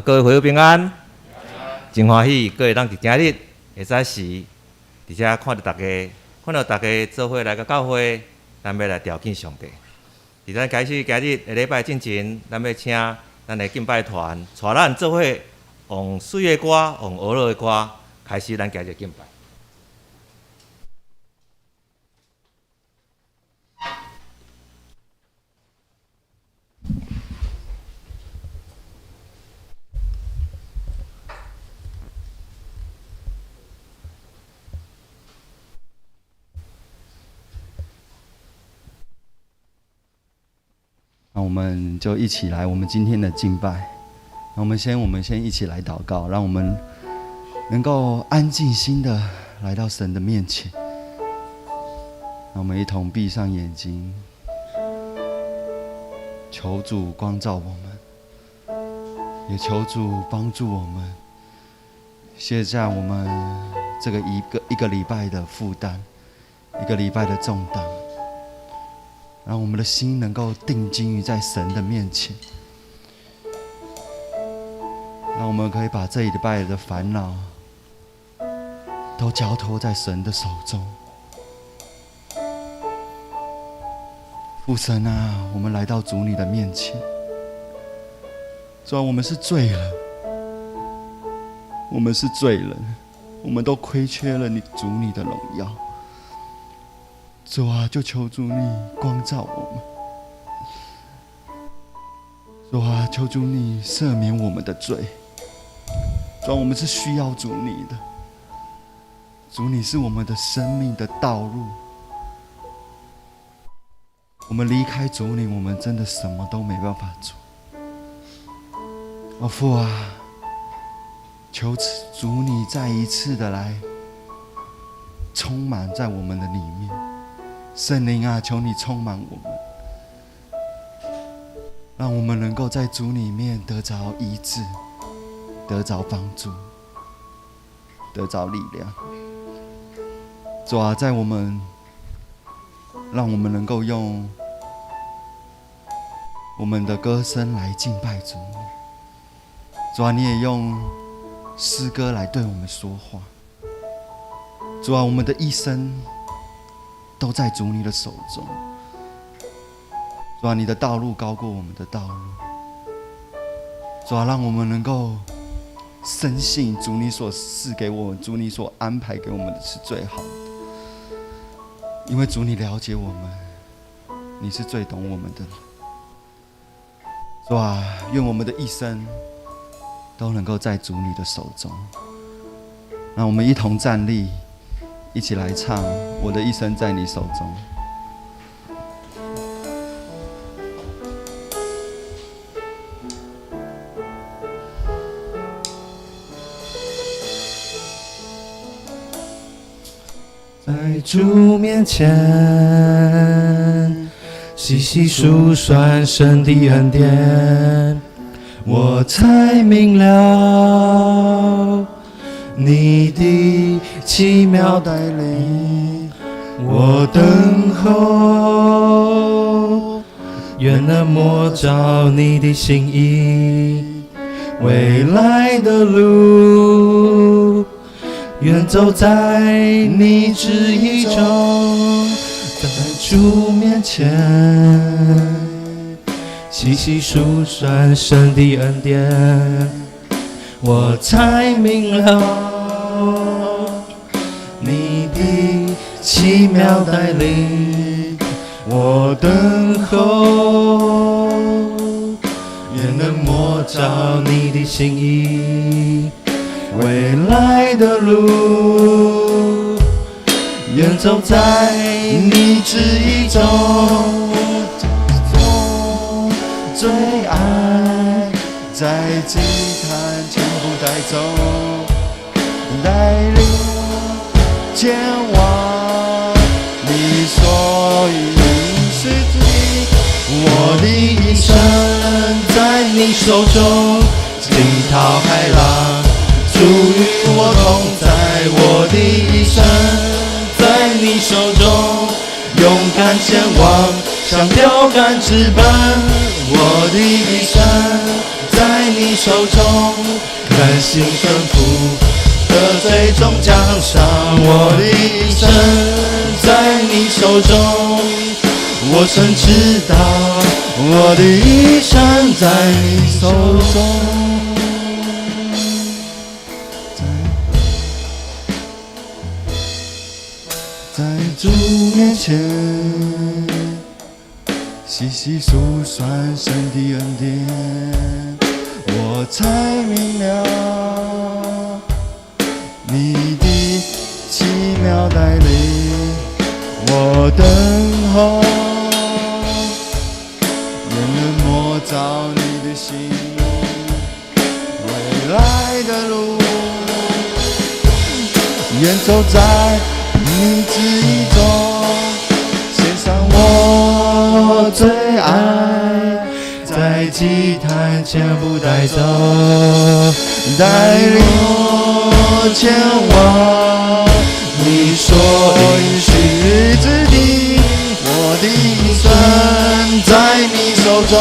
各位朋友平安，真歡喜，閣會當佇今日會使時，佇遮看著大家，看著大家做伙來到教會，咱欲來朝見上帝。佇咱開始今日的禮拜進前，咱欲請咱的敬拜團帶咱做伙用媠的歌，用呵咾的歌，開始咱今日敬拜。那我們就一起來我們今天的敬拜。那我們先一起來禱告，讓我們能夠安靜心的來到神的面前。讓我們一同閉上眼睛，求主光照我們，也求主幫助我們卸下我們這個一個一個禮拜的負擔，一個禮拜的重擔，讓我們的心能夠定睛於在神的面前，讓我們可以把這一禮拜的煩惱都交託在神的手中。父神啊，我們來到主你的面前，主啊，我們是罪人，我們是罪人。我們都虧缺了你主你的榮耀。主啊，就求主你光照我們。主啊，求主你赦免我們的罪。主啊，我們是需要主你的。主，你是我們的生命的道路。我們離開主你，我們真的什麼都沒辦法做。哦，父啊，求主你再一次的來充滿在我們的裡面。聖靈啊，求你充滿我們，讓我們能夠在主裡面得着醫治，得着幫助，得着力量。主啊，在我們，讓我們能夠用我們的歌聲來敬拜主。主啊，你也用詩歌來對我們說話。主啊，我們的一生都在主你的手中。主啊，你的道路高過我們的道路。主啊，讓我們能夠深信主你所賜給我們、主你所安排給我們的是最好的，因為主你了解我們，你是最懂我們的。主啊，願我們的一生都能夠在主你的手中。讓我們一同站立，一起來唱《我的一生在你手中》。在主面前，細細數算神的恩典，我才明了你的奇妙帶領。我等候，願能摸著你的心意，未來的路，願走在你旨意中，在主面前，細細數算神的恩典，我才明了你的奇妙帶領。我等候，願能摸著你的心意，未來的路，願走在你旨意中。最愛在祭壇全部帶走，帶領前往你所應許之地。我的一生在你手中，驚濤駭浪，主與我同在。我的一生在你手中，勇敢前往，向標杆直奔。我的一生在你手中，甘心順服，得最終獎賞。我的一生在你手中，我深知道，我的一生在你手中。在主面前，細細數算神的恩典，我才明了你的奇妙帶領。我等候，願能摸著你的心意，未來的路，願走在你旨意中，獻上我最愛，在祭壇全部帶走，帶領我前往你所應許之地。我的一生在你手中，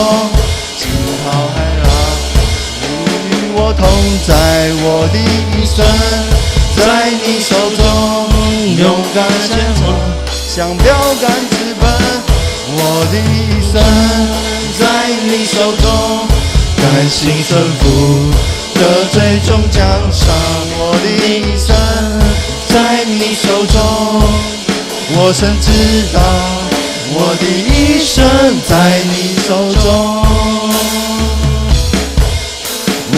驚濤駭浪，你與我同在。我的一生在你手中，勇敢前往，向標杆直奔。我的一生在你手中，甘心順服，得得最終獎賞。我的一生在你手中，我深知道我的一生在你手中。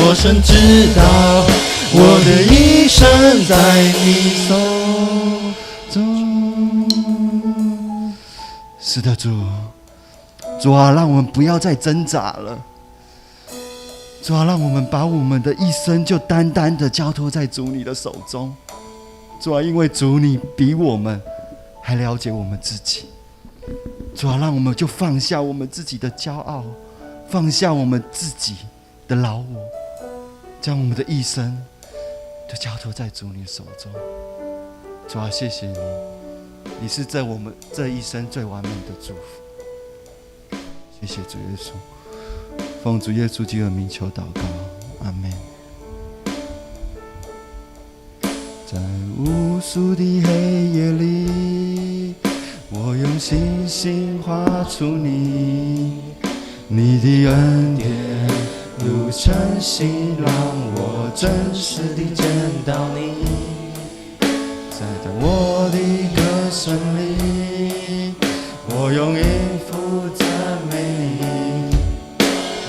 我深知道我的一生在你手中。是的，主，主啊，讓我們不要再掙扎了。主啊，讓我們把我們的一生就單單的交託在主你的手中。主啊，因為主你比我們還了解我們自己。主啊，讓我們就放下我們自己的驕傲，放下我們自己的老我，將我們的一生就交託在主你的手中。主啊，謝謝你，你是這我們這一生最完美的祝福。謝謝主耶穌，奉主耶穌基督的名求禱告，阿門。在無數的黑夜裡，我用星星畫出你，你的恩典如晨星，讓我真實地見到你。在我的歌聲裡，我用音符讚美你，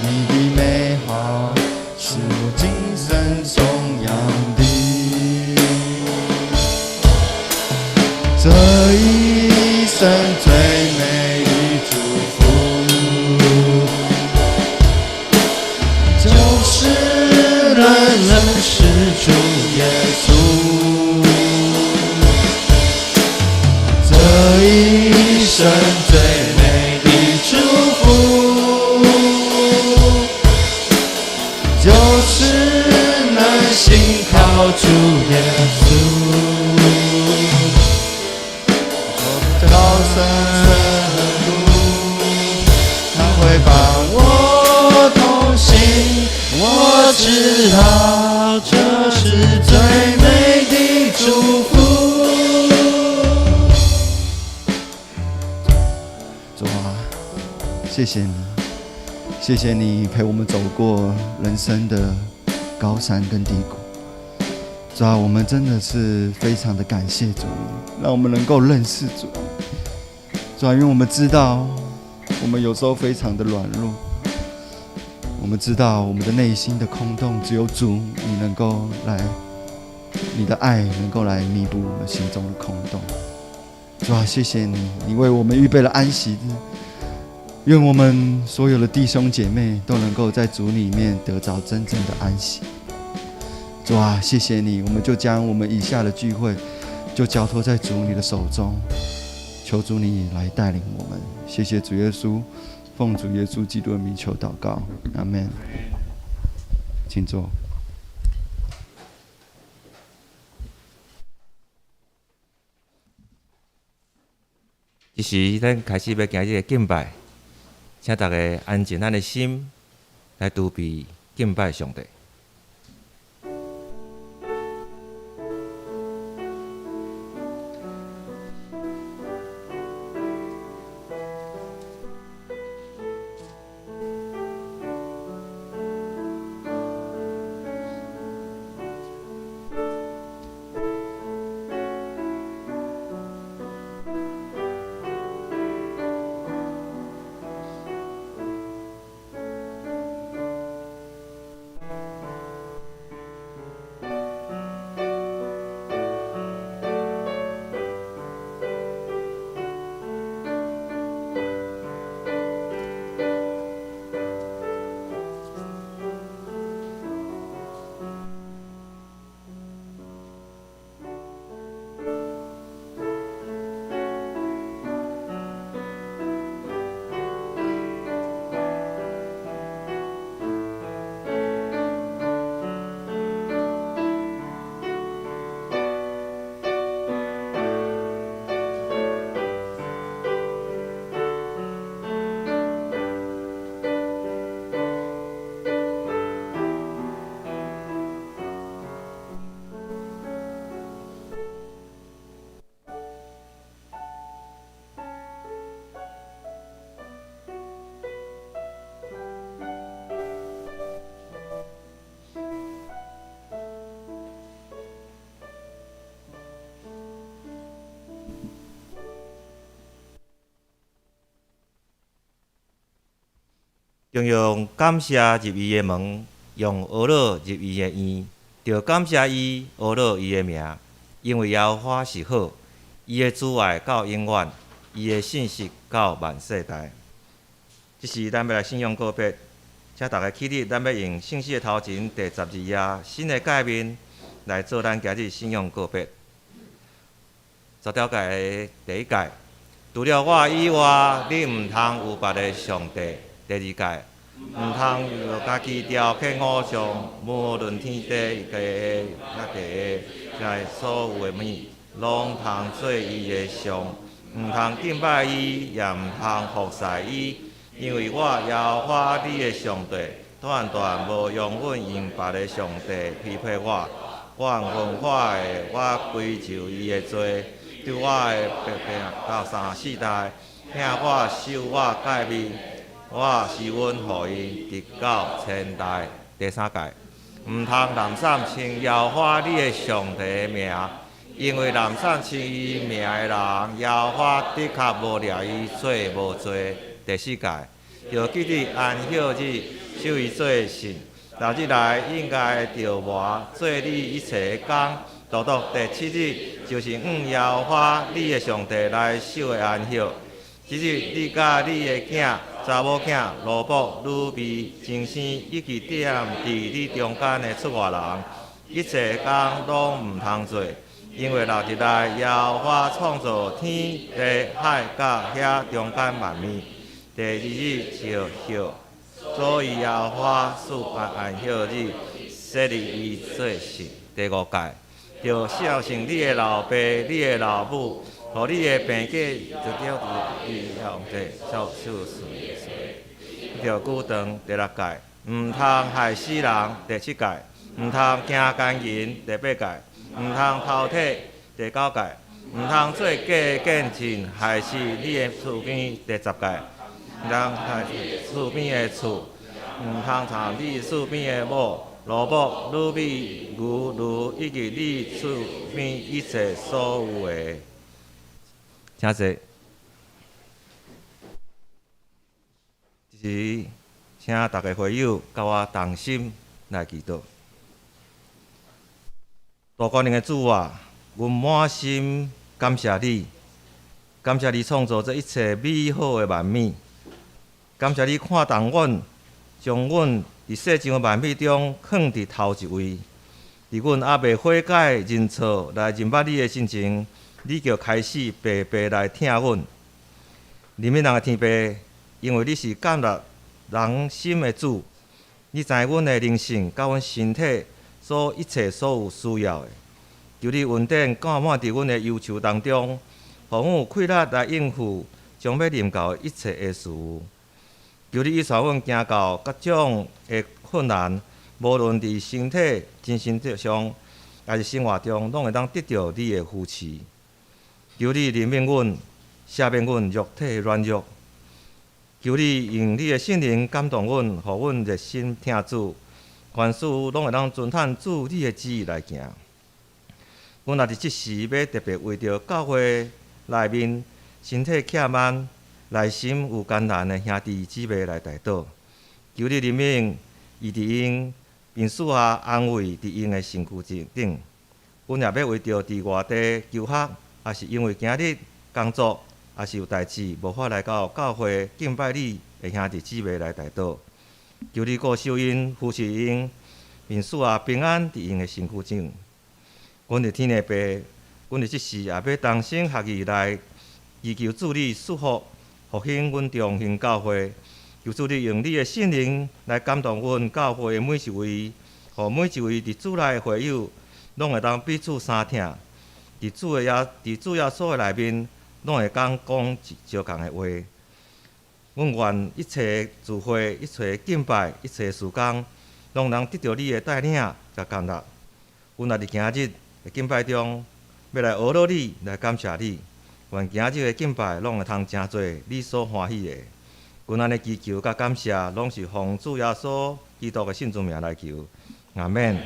你的美好是我今生頌揚的。這一生最美的祝福，就是能認識主耶穌。這一生最美的祝福，就是能信靠主耶穌。高山谷，他會伴我同行，我知道這是最美的祝福。主啊，謝謝你，謝謝你陪我們走過人生的高山跟低谷。主啊，我們真的是非常的感謝主，讓我們能夠認識主。主啊，因為我們知道，我們有時候非常的軟弱，我們知道我們的內心的空洞，只有主你能夠來，你的愛能夠來彌補我們心中的空洞。主啊，謝謝你，你為我們預備了安息日，願我們所有的弟兄姐妹都能夠在主裡面得着真正的安息。主啊，謝謝你，我們就將我們以下的聚會就交託在主你的手中，求主你來帶領我們。謝謝主耶穌，奉主耶穌基督的名求禱告，阿門。請坐。這時，咱開始欲行這个敬拜，請大家安靜咱的心，來準備敬拜上帝。著用感謝入伊的門，用呵咾入伊的院，著感謝伊，呵咾伊的名，因為耶和華是好，伊的慈愛到永遠，伊的信實到萬世代。這時咱欲來信仰告別，請大家起立，咱欲用聖詩的頭前第12頁新的誡命來做咱今日信仰告別。十條誡的第一誡，除了我以外，你毋通有別的上帝。第二誡，毋通用家己雕刻偶像，無論天地下地下所有的物，攏通做伊的像，毋通敬拜伊，也毋通服侍伊，因為我耶和華你的上帝，斷斷無容允用別的上帝批配我，我吩咐的，我歸咎伊的罪，對我的百姓到三四代，疼我守我誡命，我施恩予𪜶，直到千代。第三誡，毋通濫散稱耶和華你的上帝的名，因為濫散稱伊名的人，耶和華的確無掠伊做無罪。第四誡，著記得安息日，守伊做聖。六日內應該著磨做你一切的工，獨獨第七日就是向耶和華你的上帝來守的安息。這日你佮你的囝、查某囝、奴僕、女婢、親生以及踮佇你中間的出外人，一切工攏毋通做，因為六日內耶和華創造天地海佮遐中間萬物，第二日就歇，所以耶和華賜安息日，設立伊做聖。第五誡，著孝順你的老爸、你的老母，予你的病假就叫伊上帝孝順著久長。第六誡，毋通害死人。第七誡，毋通行姦淫。第八誡，毋通偷提。第九誡，毋通做假見證，害死你的厝邊。第十誡，毋通害厝邊的厝，毋通娶你厝邊的某、奴僕、女婢、牛驢，以及你厝邊一切所有的。請坐。這時，請逐家會友佮我同心來祈禱。大權能的主啊，阮滿心感謝你，感謝你創造這一切美好的萬物，感謝你看重阮，將阮佇世上的萬物中囥佇頭一位。佇阮猶未悔改認錯來認捌你的進前，你就開始白白來疼阮。憐憫人的天父，因為你是鑒察人心的主，你知阮的靈性佮阮身體所一切所有需要的。求你恩典灌滿佇阮的憂愁當中，予阮有氣力來應付將欲臨到一切的事務。求你引導阮行到各種的困難，無論佇身體、精神上，抑是生活中，攏會當得著你的扶持。求你憐憫阮，赦免阮肉體的軟弱。求你用你的聖靈感動阮，予阮熱心疼主，凡事攏會當遵趁主你的旨意來行。阮也佇這時欲特別為著教會內面身體怯慢、內心有艱難的兄弟姊妹來代禱，求你憐憫、醫治𪜶，並賜下安慰佇𪜶的身軀頂。阮也欲為著佇外地求學，抑是因為今日工作，抑是有代誌無法來到教會敬拜你的兄弟姊妹來代禱，求你顧守𪜶、扶持𪜶，並賜下平安佇𪜶的身軀頂。阮的天的父，阮佇這時也欲同心合意來祈求主你賜福復興阮中興教會，求主你用你的聖靈來感動阮教會的每一位，予每一位佇主內的會友，攏會當彼此相疼。佇主耶穌的內面，攏會當講相仝的話。阮願一切聚會、一切敬拜、一切事工，攏能得著你的帶領佮建立。阮也佇今日的敬拜中，欲來呵咾你，來感謝你。願今日的敬拜攏會通成做你所歡喜的。阮按呢祈求佮感謝，攏是奉主耶穌基督的聖尊名來求。阿們。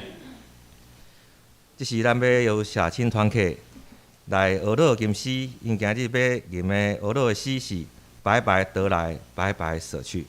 這時咱欲由社青團契來呵咾吟詩，𪜶今日欲吟的呵咾的詩是：白白得來，白白捨去。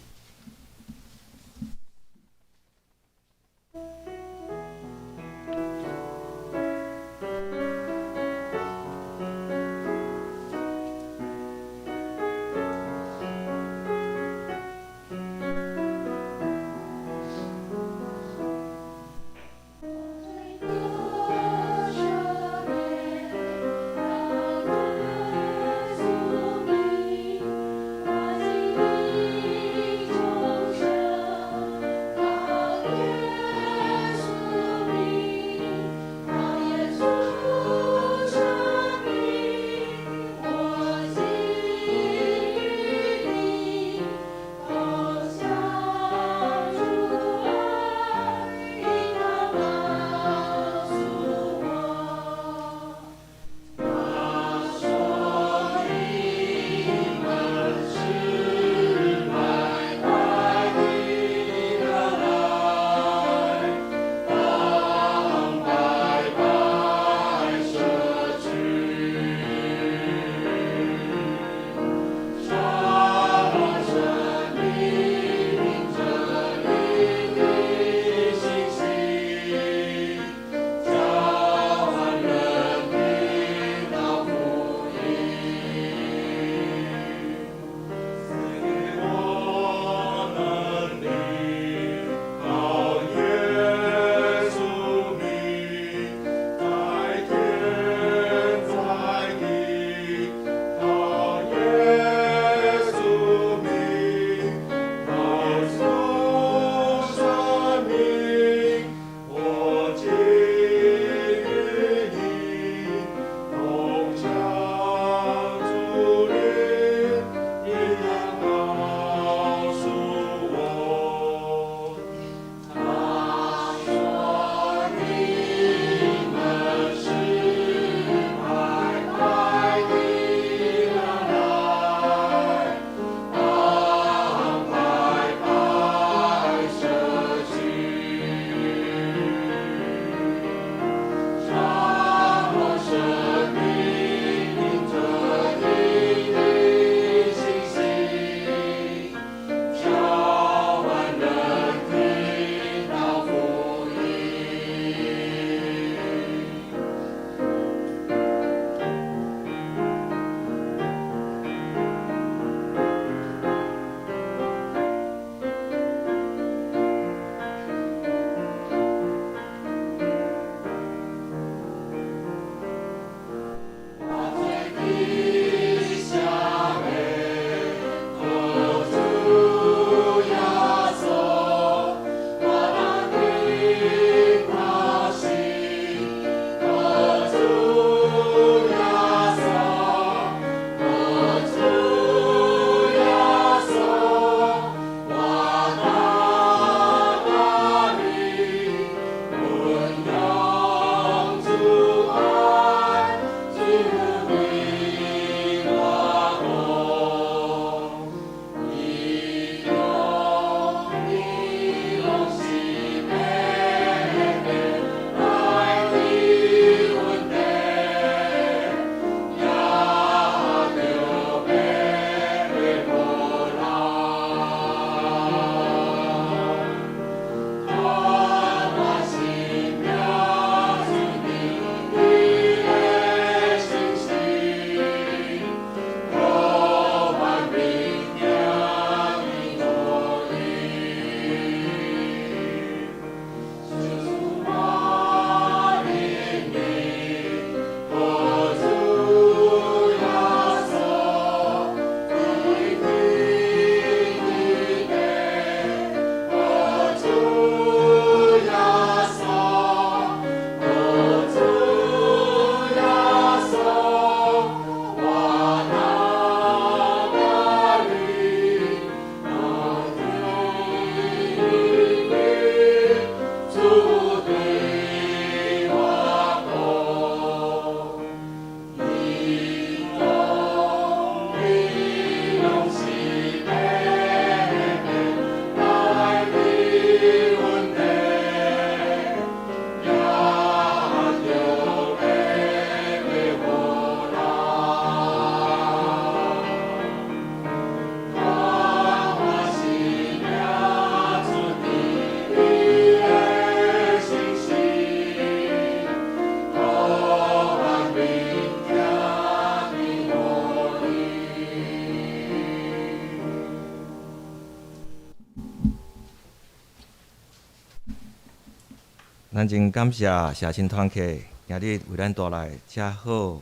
咱真感謝社青團契今日為咱帶來遮好、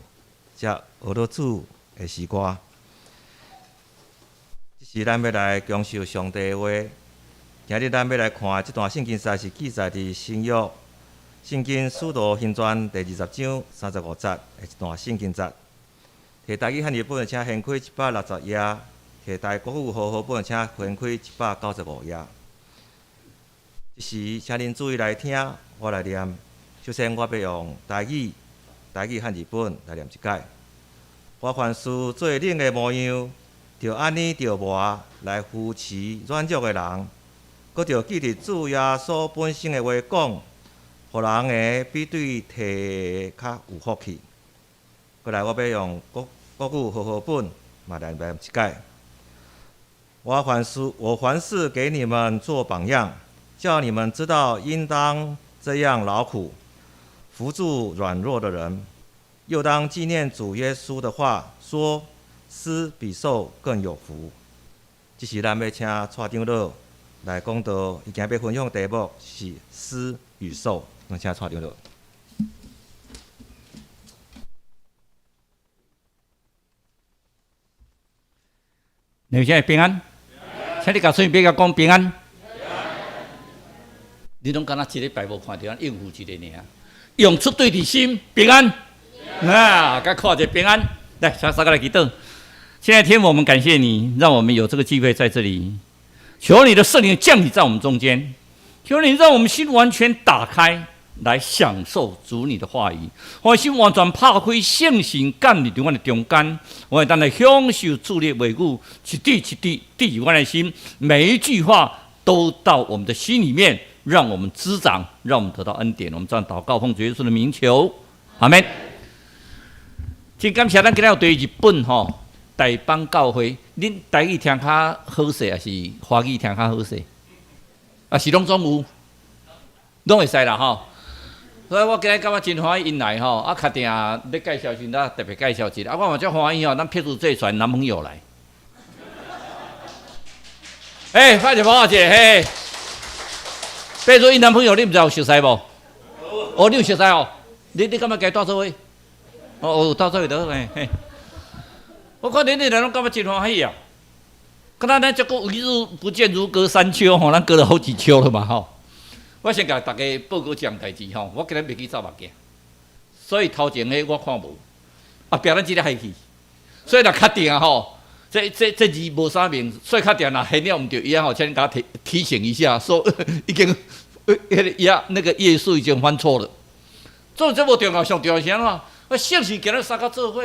遮學到主的詩歌。這時咱欲來享受上帝的話。今日咱欲來看這段聖經節是記載佇新約聖經使徒行傳第二十章三十五節的一段聖經節。提台語漢譯本，請掀開160頁；提台國語和合本，請掀開195頁。這時，請恁注意來聽，我來念。首先，我欲用台語、台語漢字本來念一擺。我凡事做恁的模樣，著按呢著磨來扶持軟弱的人，閣著記得主耶穌本身的話講，予人的比對提的較有福氣。閣來，我欲用國國語和合本嘛來念一擺。我凡事給你們做榜樣，叫你們知道應當這樣勞苦，扶助軟弱的人，又當紀念主耶穌的話，說：施比受更有福。這時咱欲請蔡長老來講道，伊今日欲分享題目是施與受。我請蔡長老。你們平安，請你共身邊個講平安。你攏敢若一禮拜無看著，應付一下爾，用出對的心平安。啊，共看一下平安。來，請三個來祈禱。現在天父，我們感謝你，讓我們有這個機會在這裡。求你的聖靈降臨在我們中間，求你讓我們心完全打開，來享受主你的話語。我心完全拍開，聖神降臨佇阮的中間，我會當來享受主的話語，一滴一滴滴入阮的心，每一句話都到我們的心裡面，讓我們滋長，讓我們得到恩典。我們這樣禱告，奉主耶穌的名求，阿門。真感謝咱今日有對日本吼台邦教會，恁台語聽較好勢，抑是華語聽較好勢？啊，是攏總有，攏會使啦吼。所以我今日感覺真歡喜𪜶來吼，啊，確定欲介紹時陣，特別介紹一下。啊，我嘛足歡喜吼，咱撇除這傳男朋友來。欸，快點幫我姐嘿。撇除𪜶男朋友，你毋知有熟似無？哦，你有熟似哦？你敢欲共伊帶做伙？哦哦，帶做伙就好嘿。嘿。我看恁恁人攏感覺真歡喜啊！敢若咱這個一日不見如隔三秋吼，咱隔了好幾秋了嘛吼。我先共大家報告一項代誌吼，我今日袂去走目鏡，所以頭前的我看無，後壁咱這個害去，所以若確定吼，這這這字無啥明，所以確定若現了毋對，伊吼，請共提提醒一下，說已經彼個頁那個頁數已經翻錯了。做這無重要，上重要是按怎？我聖神今日相佮做伙，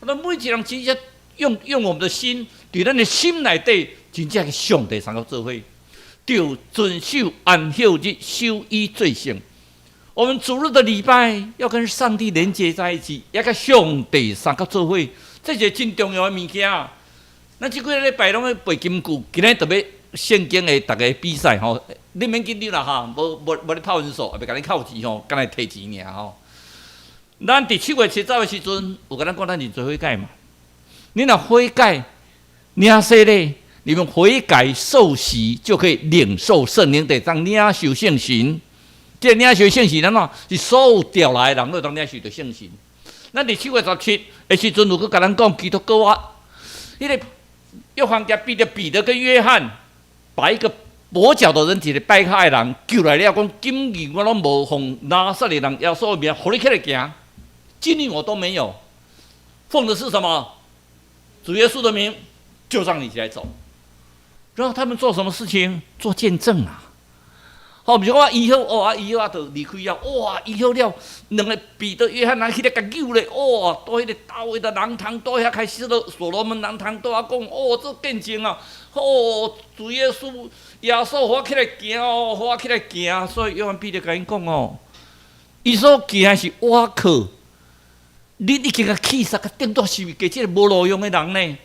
咱每一個人真正用用我們的心，佇咱的心內底，真正佮上帝相佮做伙。就遵守安息日，守以做聖。我們主日的禮拜要跟上帝連接在一起，要佮上帝相佮做伙，這是真重要的物件。咱這幾个禮拜攏咧背金句，今日特別聖經的逐家比賽吼，你免緊張啦哈，無無無咧拍分數，也袂共你扣錢吼，干焦提錢爾吼。咱佇7月7日的時陣，有共咱講咱認罪悔改嘛？你若悔改，領洗禮。你們悔改受洗，就可以領受聖靈的，當領受聖神。這個領受聖神，按怎？是所有調來的人攏會當領受著聖神。咱佇7月17的時陣，有閣共咱講，基督閣活。彼個約翰加彼得、彼得跟約翰，把一個跛腳的人，一個跛跤的人救來了，講今日我攏無奉拿撒勒人耶穌的名，予你起來行，今日我都沒有。奉的是什麼？主耶穌的名，就讓你起來走。然後他們做什麼事情？做見證啊！好，毋是講醫好哦，啊醫好啊，就離開了。哇，醫好了，兩个彼得、約翰來去咧共救咧。哇，佇彼個大衛的廊堂，佇遐開始了所羅門廊堂，佇遐講哦，做見證啊！哦，主耶穌，耶穌予我起來行哦，予我起來行。所以約翰彼得共𪜶講哦，伊所行的是倚靠，恁已經共棄殺，共釘佇十字架，這个無路用的人呢？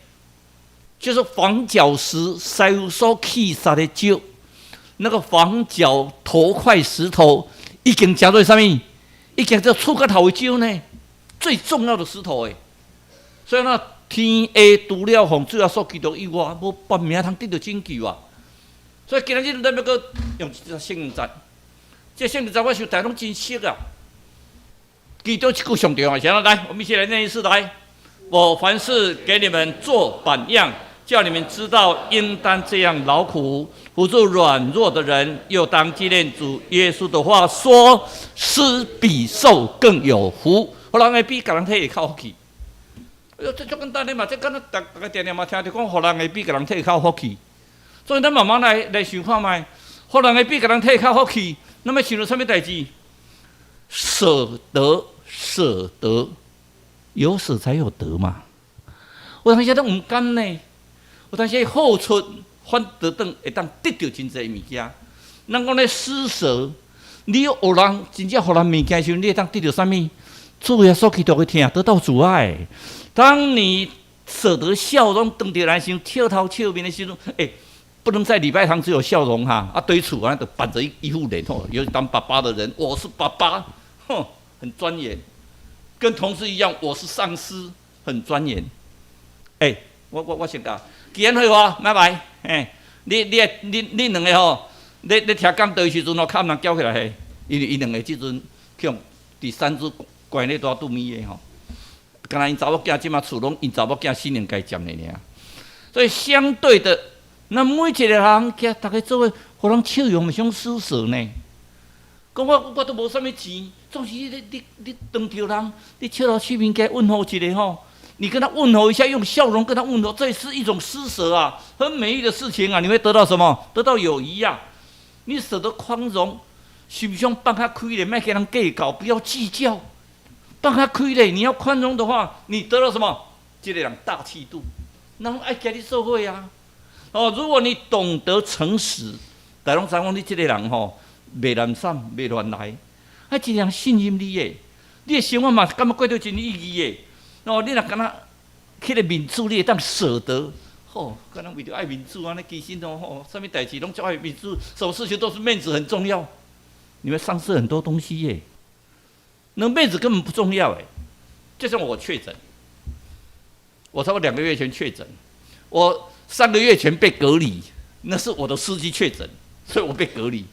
就是房角石，師傅所棄殺的石，那個房角頭塊石頭已經成做啥物？已經做厝角頭的石呢？最重要的石頭誒。所以那天下除了奉主耶穌基督以外，無別名通得著拯救啊！所以今日咱欲閣用一節聖經節，這聖經我想大家攏真熟啊。其中一句上重要，先來，我們一起來念一次來。我凡事給你們做榜樣，叫你們知道應當這樣勞苦，扶助軟弱的人，又當紀念主耶穌的話，說施比受更有福。予人的比共人提會較福氣。哎喲，這足簡單的嘛，這敢若逐逐家定定嘛聽著講，予人的比共人提會較福氣。所以咱慢慢來來想看覓，予人的比共人提會較福氣，咱欲想著啥物代誌？捨得，捨得，有捨才有得嘛。有當時攏毋甘呢，有當時付出反倒轉會當得著真濟物件。咱講咧施捨，你予人真正予人物件時陣，你會當得著啥物？主耶穌基督的疼，得到主愛。當你捨得笑容，當著人時，笑頭笑面的時陣，欸，不能在禮拜堂只有笑容哈，啊，對厝啊，就板著一副臉吼，尤其當爸爸的人，我是爸爸，哼，很莊嚴，跟同事一樣，我是上司，很莊嚴。欸，我先講，今日好話，拜拜。欸，你兩个吼，咧聽講道的時陣吼，較毋通叫起來嘿，因為𪜶兩个這陣去予佇三芝關咧蹛度蜜月吼，敢若𪜶查某囝這馬厝攏𪜶查某囝新娘共占的爾，所以相對的，咱每一個人，佮逐家做伙，予人笑容是種施捨呢。講我都無啥物錢，總是你當著人，你笑頭笑面共問候一下吼，你跟他問候一下，用笑容跟他問候，這是一種施捨啊，很美麗的事情啊！你會得到什麼？得到友誼啊！你捨得寬容，心胸放較開咧，莫共人計較，不要計較，放較開咧。你要寬容的話，你得到什麼？這個人大氣度，人愛共你做伙啊！哦，如果你懂得誠實，大家攏知影你這個人吼，袂懶散，袂亂來，啊，一個人信任你的，你的生活嘛感覺過得真有意義的。哦，你若敢若彼个面子，你會當捨得，吼，敢若為著愛面子按呢，其實哦，吼，啥物代誌攏足愛面子，什麼事情都是面子很重要。你會喪失很多東西耶。那面子根本不重要哎。就像我確診，我差不多2個月前確診，我3個月前被隔離，那是我的司機確診，所以我被隔離。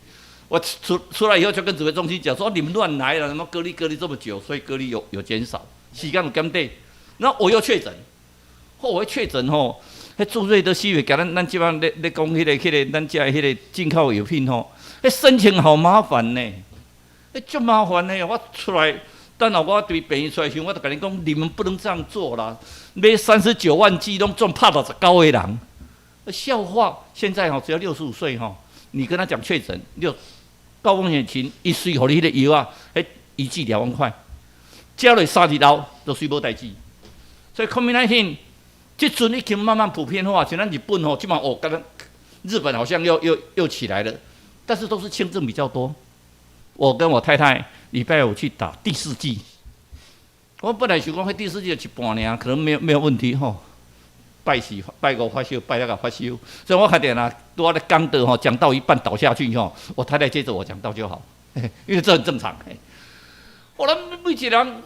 我出來以後就跟指揮中心講說：你們亂來了，什麼隔離隔離這麼久，所以隔離有減少，時間有減短。那我又確診，後我確診吼，彼注瑞德西韋，共咱這擺咧講彼個咱遮彼個進口藥品吼，彼申請好麻煩呢，彼足麻煩呢。我出來，等下我佇病院出來時，我就共你講，你們不能這樣做啦，買39萬劑攏總拍69個人，笑話。現在吼只要65歲吼，你跟他講確診六高風險群，伊隨予你彼個藥啊，彼一劑2萬塊，食落3日後就隨無代誌。所以 COVID-19 這陣已經慢慢普遍化，像咱日本吼，這馬哦，剛剛日本好像又起來了，但是都是輕症比較多。我跟我太太禮拜五去打第四劑，我本來想講彼第四劑就一半爾，可能沒有問題吼。拜四拜五發燒，拜六閣發燒，所以我較定啦，拄仔咧講道吼，講到一半倒下去吼，我太太接着我講道就好，因為這很正常。我咱每一個人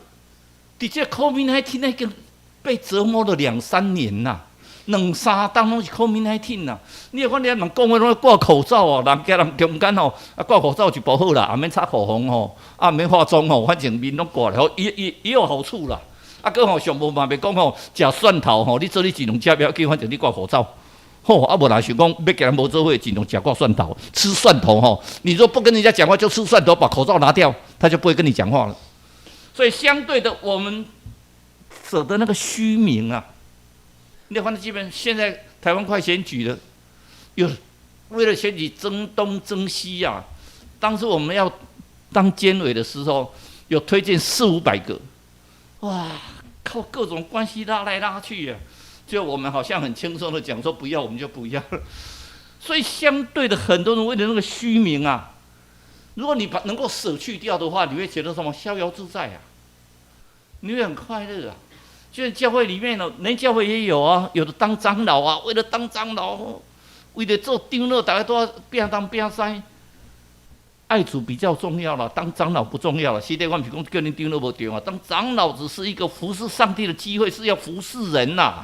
佇這 COVID-19 已經被折磨了兩三年啦，兩三冬攏是 COVID-19 啦。你若看你人講話攏掛口罩哦，人家人中間吼，啊掛口罩就無好啦，也免擦口紅吼，啊免化妝吼，反正面攏掛咧，也有好處啦。啊，閣吼上無嘛袂講吼，食蒜頭吼，你做你盡量食袂要緊，反正你掛口罩。吼，啊無若想講欲共人無做伙，盡量食掛蒜頭，吃蒜頭吼。你若不跟人家講話，就吃蒜頭，把口罩拿掉，他就不會跟你講話了。所以相對的，我們捨得那個虛名啊。你反正基本現在台灣快選舉了，又為了選舉爭東爭西啊。當時我們要當監委的時候，有推薦四五百個，哇，靠各種關係拉來拉去啊。就我們好像很輕鬆的講說不要，我們就不要了。所以相對的，很多人為了那個虛名啊，如果你把能夠捨去掉的話，你會覺得什麼逍遙自在啊？你會很快樂啊。就是教會裡面呢，連教會也有啊，有的當長老啊，為了當長老，為了做長老，大家都要拚東拚西。愛主比較重要了，當長老不重要了。現在我毋是講叫恁長老無對啊，當長老只是一個服侍上帝的機會，是要服侍人吶。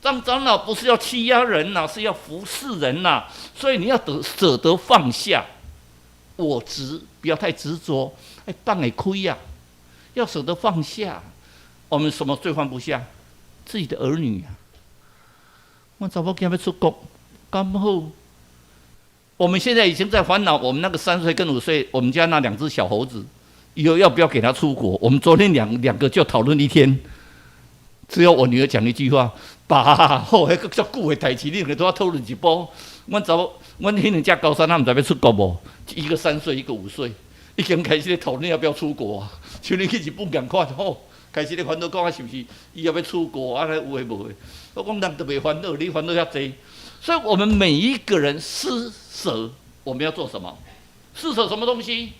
當長老不是要欺壓人吶，是要服侍人吶。所以你要得捨得放下。我執，不要太執着，愛放會開啊，要捨得放下。我們什麼最放不下？自己的兒女啊！我查某囝欲出國，剛好。我們現在已經在煩惱，我們那個3歲跟5歲，我們家那兩隻小猴子，以後要不要給他出國？我們昨天兩個就討論一天，只有我女兒講一句話：爸，好，彼個足久的代誌，你兩個都要討論一晡。阮查某，阮彼兩隻高三，他毋知欲出國無？一個三歲，一個五歲，已經開始咧討論要不要出國啊。像你去日本仝款吼，開始咧煩惱講啊，是毋是伊欲出國啊？按呢有的無的。我講人都袂煩惱，你煩惱遐濟。所以我們每一個人施捨，我們要做什麼？施捨什麼東西？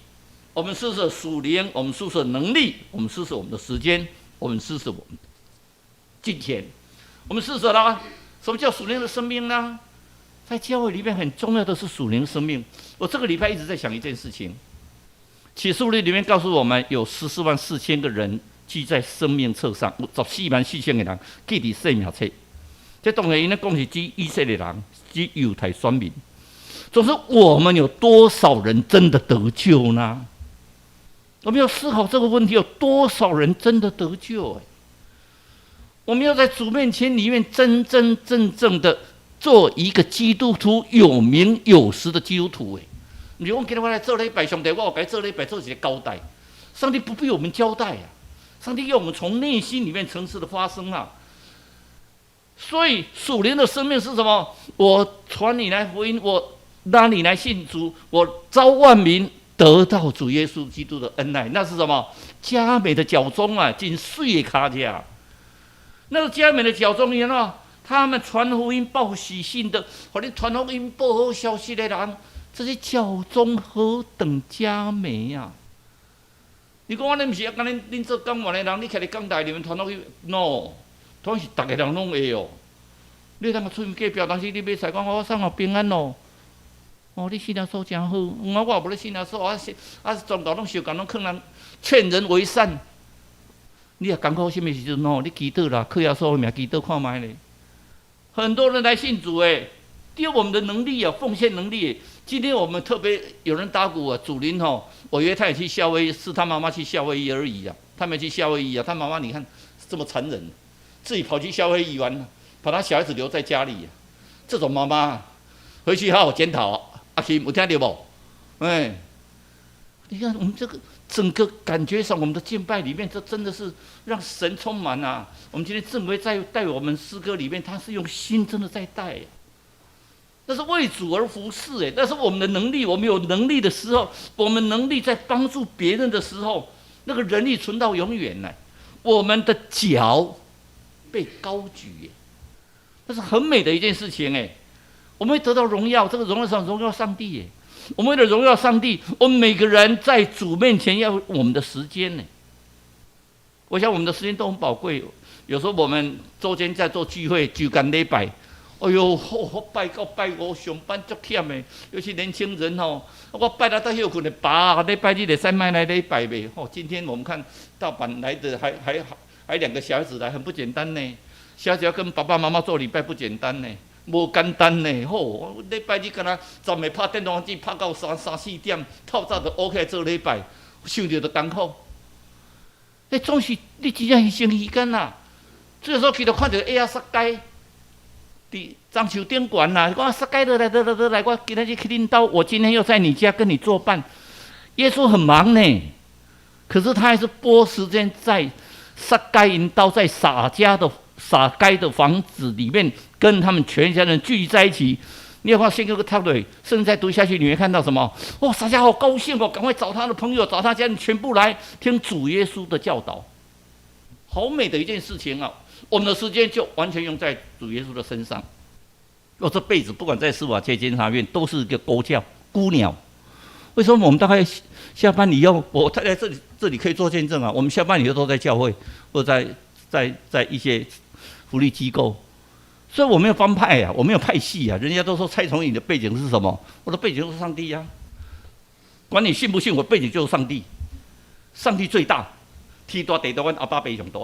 我們施捨屬靈，我們施捨能力，我們施捨我們的時間，我們施捨我們的金錢，我們施捨啦。什麼叫屬靈的生命呢？在教會裡面很重要的是屬靈生命。我這個禮拜一直在想一件事情，啟示錄裡面告訴我們，有144,000個人記在生命冊上，14萬4千個人記佇生命冊。這當然𪜶咧講是指以色列人，指猶太選民。總之，我們有多少人真的得救呢？我們要思考這個問題：有多少人真的得救？我們要在主面前裡面真真正正的做一個基督徒，有名有實的基督徒。你講今日我來做禮拜，上帝，我有共做禮拜做一個交代。上帝不必我們交代啊，上帝要我們從內心裡面誠實的發聲啊。所以屬靈的生命是什麼？我傳你來福音，我拉你來信主，我召萬民得到主耶穌基督的恩愛，那是什麼？佳美的腳蹤啊，真媠的跤跡。那個佳美的腳蹤，你知道？他們傳福音、報喜信的，予你傳福音、報好消息的人，這些腳蹤何等佳美呀！你講我你毋是啊？敢恁恁做講員的人，你徛佇講台裡面傳福音？No，統是逐个人攏會哦。你通出門隔壁，當時你買菜講我送予平安哦。哦，你信耶穌誠好，我也無咧信耶穌，我是啊，宗教攏相仝，攏勸人勸人為善。你若艱苦啥物時陣吼，你祈禱啦，靠耶穌的名祈禱看覓咧。很多人來信主誒，丟我們的能力啊，奉獻能力。今天我們特別有人打鼓啊，祖林吼，我以為他也去夏威夷，是他媽媽去夏威夷而已啊，他沒去夏威夷啊，他媽媽你看這麼殘忍，自己跑去夏威夷玩，把他小孩子留在家裡，這種媽媽回去好好檢討。阿金有聽到無？哎，你看我們這個整個感覺上，我們的敬拜裡面，這真的是讓神充滿啊！我們今天鄭威在帶我們詩歌裡面，他是用心真的在帶，那是為主而服侍哎，那是我們的能力，我們有能力的時候，我們能力在幫助別人的時候，那個能力存到永遠呢。我們的腳被高舉，那是很美的一件事情哎。我們會得到榮耀，這個榮耀上榮耀上帝耶。我們為了榮耀上帝，我們每個人在主面前要我們的時間呢。我想我們的時間都很寶貴。有時候我們週間在做聚會，週間禮拜，哎喲，我拜到拜五上班足忝的，尤其年輕人吼，我拜六才歇睏的，爸，禮拜日會使莫來禮拜袂？吼，今天我們看大阪來的還兩個小孩子來，很不簡單呢。小孩子要跟爸爸媽媽做禮拜不簡單呢。無簡單呢，吼！禮拜日敢若昨暝拍電動機拍到三三四點，透早就 OK 做禮拜，想著就艱苦。彼總是你真正犧牲時間啦。這時候去就看著會仔撒該，佇樟樹頂懸啦，講撒該落來落來落來，我今仔日去恁兜，我今天又在你家跟你作伴。耶穌很忙呢，可是他還是撥時間在撒該𪜶兜，在撒該的房子裡面，跟他們全家人聚在一起。你有看聖經閣讀落，甚至再讀下去，你會看到什麼？哇，撒迦好高興哦，趕快找他的朋友，找他家人全部來聽主耶穌的教導，好美的一件事情啊！我們的時間就完全用在主耶穌的身上。我這輩子不管在司法界、監察院，都是一個孤鳥孤鳥。為什麼我們大概下班以後，我太太這裡可以做見證啊？我們下班以後都在教會，或者在一些福利機構。所以我沒有幫派啊，我沒有派系啊。人家都說蔡崇穎的背景是什麼？我的背景就是上帝呀。管你信不信，我背景就是上帝。上帝最大，天大地大，阮阿爸爸上大。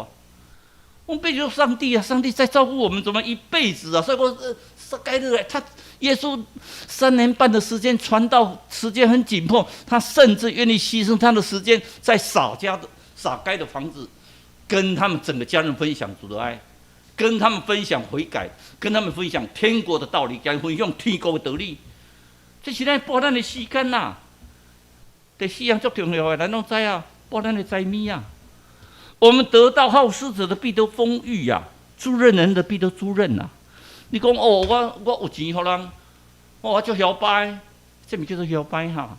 我們背著上帝啊，上帝在照顧我們，怎麼一輩子啊？所以我撒該的，他耶穌3年半的時間傳道，時間很緊迫，他甚至願意犧牲他的時間，在撒該的房子，跟他們整個家人分享主的愛，跟他們分享悔改，跟他們分享天國的道理，跟分享天國的道理。這是咱補咱的時間呐。第四樣最重要的，咱攏知啊，補咱的財物啊。我們得到好施捨的必得豐裕呀，助人人的必得助人呐。你講哦，我有錢予人，哦，我足囂擺，這毋叫做囂擺哈。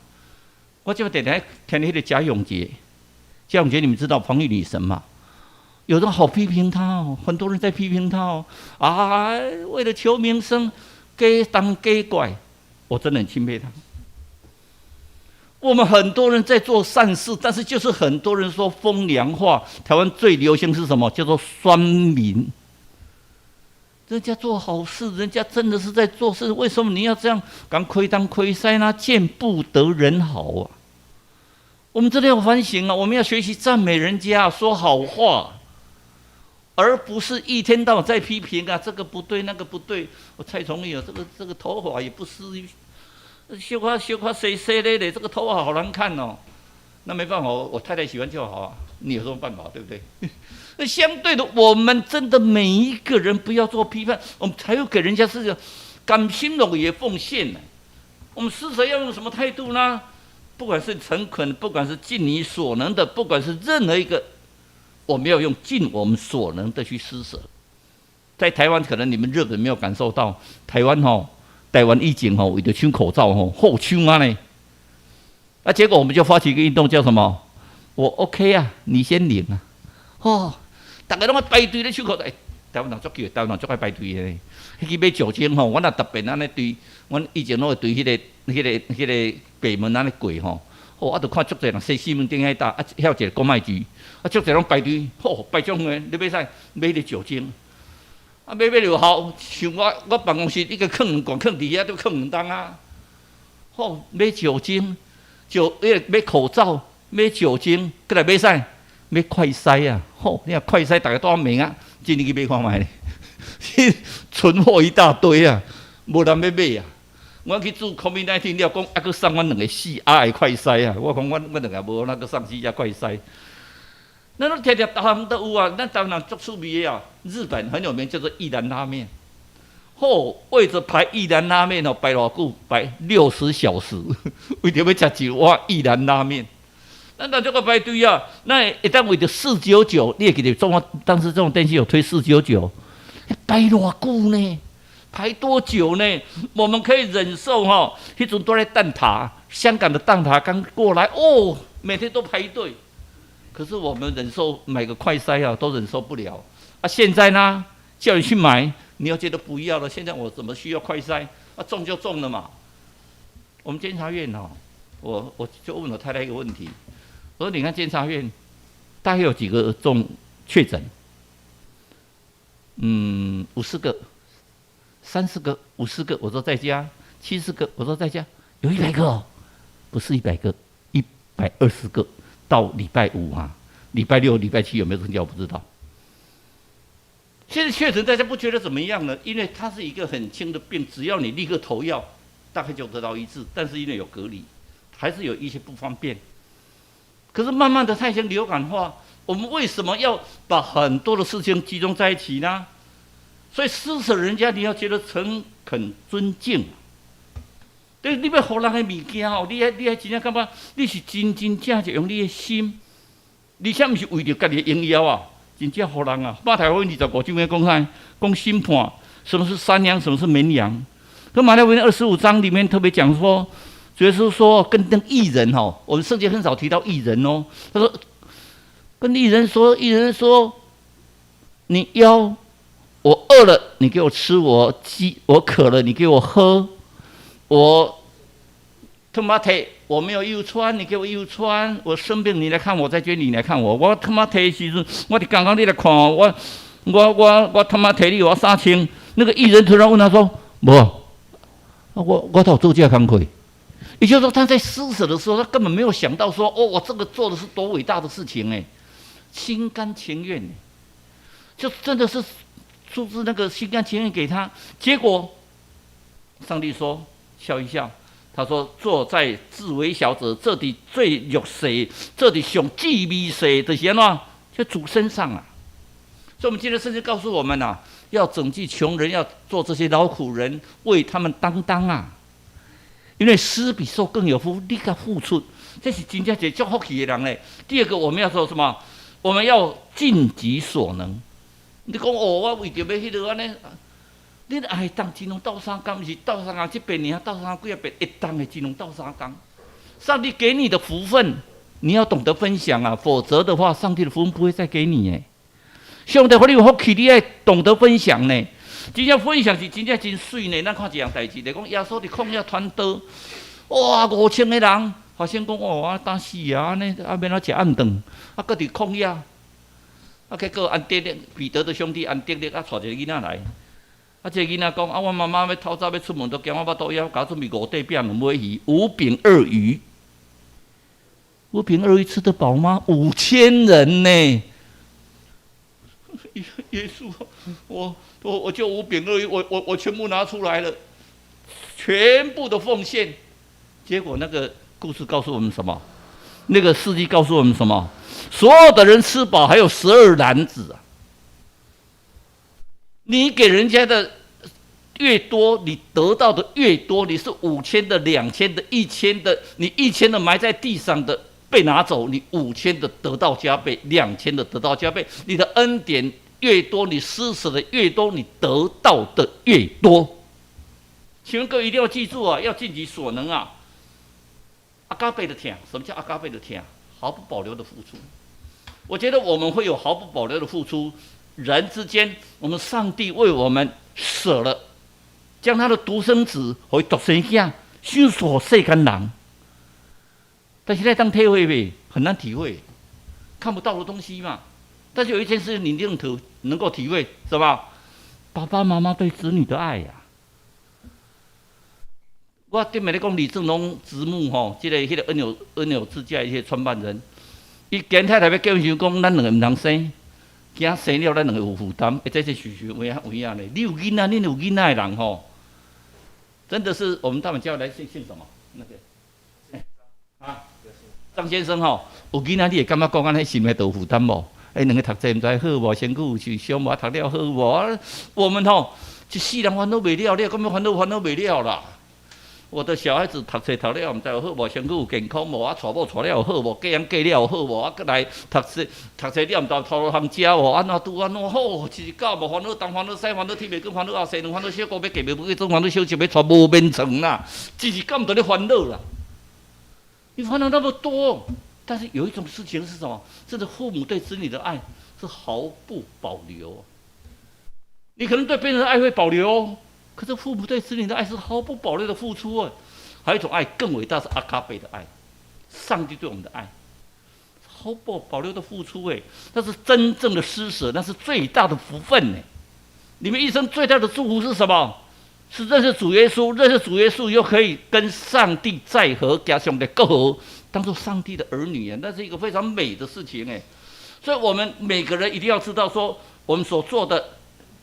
我這擺定定聽彼個賈永婕，賈永婕你們知道防疫女神嘛？有人好批評他哦，很多人在批評他哦。啊，為了求名聲，假東假怪，我真的很欽佩他。我們很多人在做善事，但是就是很多人說風涼話。台灣最流行是什麼？叫做酸民。人家做好事，人家真的是在做事，為什麼你要這樣講虧東虧西呢？見不得人好啊！我們真的要反省啊！我們要學習讚美人家，說好話，而不是一天到晚在批評啊，這個不對，那個不對。我蔡崇義啊，這個頭髮也不是。小可小可細細咧咧，這個頭髮好難看哦。那沒辦法，我太太喜歡就好啊。你有什麼辦法，對不對？那相對的，我們真的每一個人不要做批判，我們才有給人家是甘心樂意奉獻呢。我們施捨要用什麼態度呢？不管是誠懇，不管是盡你所能的，不管是任何一個，我們要用盡我們所能的去施捨。在台灣，可能你們日本沒有感受到，台灣吼。台灣以前吼，為著搶口罩吼，好搶啊呢！啊，結果我們就發起一個運動，叫什麼？我 OK 啊，你先領啊！哦，逐家攏愛排隊咧搶口罩，欸，台灣人足叫，台灣人足愛排隊的。彼去買酒精吼，阮若特別按呢對，阮以前攏會對彼個北門按呢過吼，哦，啊，就看足濟人西西門町遐搭，啊，遐有一個公賣局，啊，足濟攏排隊，吼，排足遠，咧買啥？買彼個酒精。啊，買買就好，像我辦公室一個囥兩罐，囥佇遐都囥2冬啊。吼，買酒精，就彼個買口罩，買酒精，閣來買啥？買快篩啊！吼，你看快篩，逐家都問啊，今年去買看覓咧，存貨一大堆啊，無人欲買啊。我去做 COVID-19 了，講猶閣送阮兩個4R 的快篩啊！我講阮兩個無，那閣送四隻快篩。咱攏定定逐項都有啊！咱台灣人足趣味的啊！日本很有名，叫做一蘭拉麵。吼，為著排一蘭拉麵哦，排偌久？排60小時，為著欲食一碗一蘭拉麵。咱那這個排隊啊，那會當為著四九九，你會記得中華當時這種電視有推四九九，排偌久呢？排多久呢？我們可以忍受哈？彼陣都在蛋撻，香港的蛋撻剛過來哦，每天都排隊。可是我們忍受買個快篩啊，都忍受不了啊！現在呢，叫你去買，你又覺得不要了。現在我怎麼需要快篩？啊，中就中了嘛。我們監察院哦，我就問我太太一個問題，我說你看監察院大概有幾個中確診？50個、30個、50個，我說在家；70個，我說在家，有100個哦，不是100個，120個。到禮拜五啊，禮拜六、禮拜七有沒有增加？我不知道。現在確診大家不覺得怎麼樣呢？因為它是一個很輕的病，只要你立刻投藥，大概就得到醫治。但是因為有隔離，還是有一些不方便。可是慢慢的，它已經流感化。我們為什麼要把很多的事情集中在一起呢？所以施捨人家，你要覺得誠懇尊敬。對，你欲予人的物件哦，你愛真正感覺你是真真正正用你的心，而且毋是為著家己的榮耀啊，真正予人啊。馬太福音25章咧講啥？講審判，什麼是山羊，什麼是綿羊？可馬太福音25章裡面特別講說，主耶穌說跟那義人吼，我們聖經很少提到義人哦。他說跟義人說，義人說，你要我餓了，你給我吃；我飢，我渴了，你給我喝。我他媽的，我沒有衣服穿，你給我衣服穿；我生病，你來看我；在監裡，你來看我。我他媽的時陣，我佇監獄你來看我，我他媽提你我衫穿。那個義人突然問他說：“無，我都有做這個工課。”也就是說，他在施捨的時候，他根本沒有想到說：“哦，我這個做的是多偉大的事情哎，心甘情願。”就真的是出自那個心甘情願給他。結果上帝說笑一笑，他說做在至微小者，這裡最弱勢，這裡上至微細，就是按怎？在主身上啊。所以，我們今天聖經告訴我們啊，要拯救窮人，要做這些勞苦人，為他們擔當啊。因為施比受更有福，你共付出，這是真正一個足福氣的人咧。第二個，我們要做什麼？我們要盡己所能。你講哦，我為著欲彼落按呢，你愛當一兩鬥相共，毋是鬥相共這遍爾，鬥相共幾仔遍，會當的一兩鬥相共。上帝給你的福分，你要懂得分享啊，否則的話，上帝的福分不會再給你誒。上帝予你有福氣，你愛懂得分享呢。真正分享是真正真媠呢。咱看一樣代誌，就講耶穌佇曠野傳道，哇，5000個人，發現講哦，啊，當死啊，按呢啊，欲按怎食暗頓，啊，閣佇曠野，啊，結果安德烈彼得的兄弟安德烈啊，帶一個囡仔來，啊，這個囡仔講啊，阮媽媽欲透早欲出門，都驚我腹肚枵，共我準備五塊餅兩尾魚，五餅二魚，五餅二魚吃得飽嗎？5000人呢？耶穌，我就五餅二魚，我全部拿出來了，全部的奉獻。結果那個故事告訴我們什麼？那個事蹟告訴我們什麼？所有的人吃飽，還有12籃子啊！你給人家的越多，你得到的越多。你是5000的、2000的、一千的，你一千的埋在地上的被拿走，你五千的得到加倍，2000的得到加倍。你的恩典越多，你施捨的越多，你得到的越多。請各位一定要記住啊，要盡己所能啊。阿嘎貝的疼，什麼叫阿嘎貝的疼？毫不保留的付出。我覺得我們會有毫不保留的付出。人之間，我們上帝為我們捨了，將他的獨生子予獨生囝，賞賜世間人。但是會當體會袂？很難體會，看不到的東西嘛。但是有一件事你一定能夠體會，是吧？爸爸媽媽對子女的愛呀，啊。我頂暝咧講李正龍執牧吼，這個彼個恩友之家一些創辦人，伊跟太太欲結婚時講，咱兩个毋通生，驚生了咱兩個有負擔。欸，這是事實有影有影咧。你有囡仔，恁有囡仔的人吼，真的是我們大滿教來姓姓什麼？那個，欸，啊，張先生吼，有囡仔你會感覺講按呢心內都有負擔無？欸，兩个讀冊毋知好無，身軀有受傷無？讀了好無？我們吼一世人煩惱袂了，你感覺煩惱煩惱袂了啦。我的小孩子讀冊讀了，毋知有好無，身軀有健康無？啊，娶某娶了有好無？嫁人嫁了有好無？啊，閣來讀冊讀冊了，毋知頭路通食無？按怎拄按怎好？一日到晚煩惱東煩惱西煩惱，天袂光煩惱後生兩煩惱小姑欲嫁袂欲做煩惱小妾欲娶無眠床啦！一日到晚咧煩惱啦。你煩惱那麼多，但是有一種事情是什麼？這是父母對子女的愛是毫不保留。你可能對別人的愛會保留。可是父母對子女的愛是毫不保留的付出啊！還有一種愛更偉大，是阿卡貝的愛，上帝對我們的愛，毫不保留的付出哎，那是真正的施捨，那是最大的福分呢。你們一生最大的祝福是什麼？是認識主耶穌，認識主耶穌又可以跟上帝再和，加上帝媾和，當做上帝的兒女啊，那是一個非常美的事情哎。所以，我們每個人一定要知道說，我們所做的，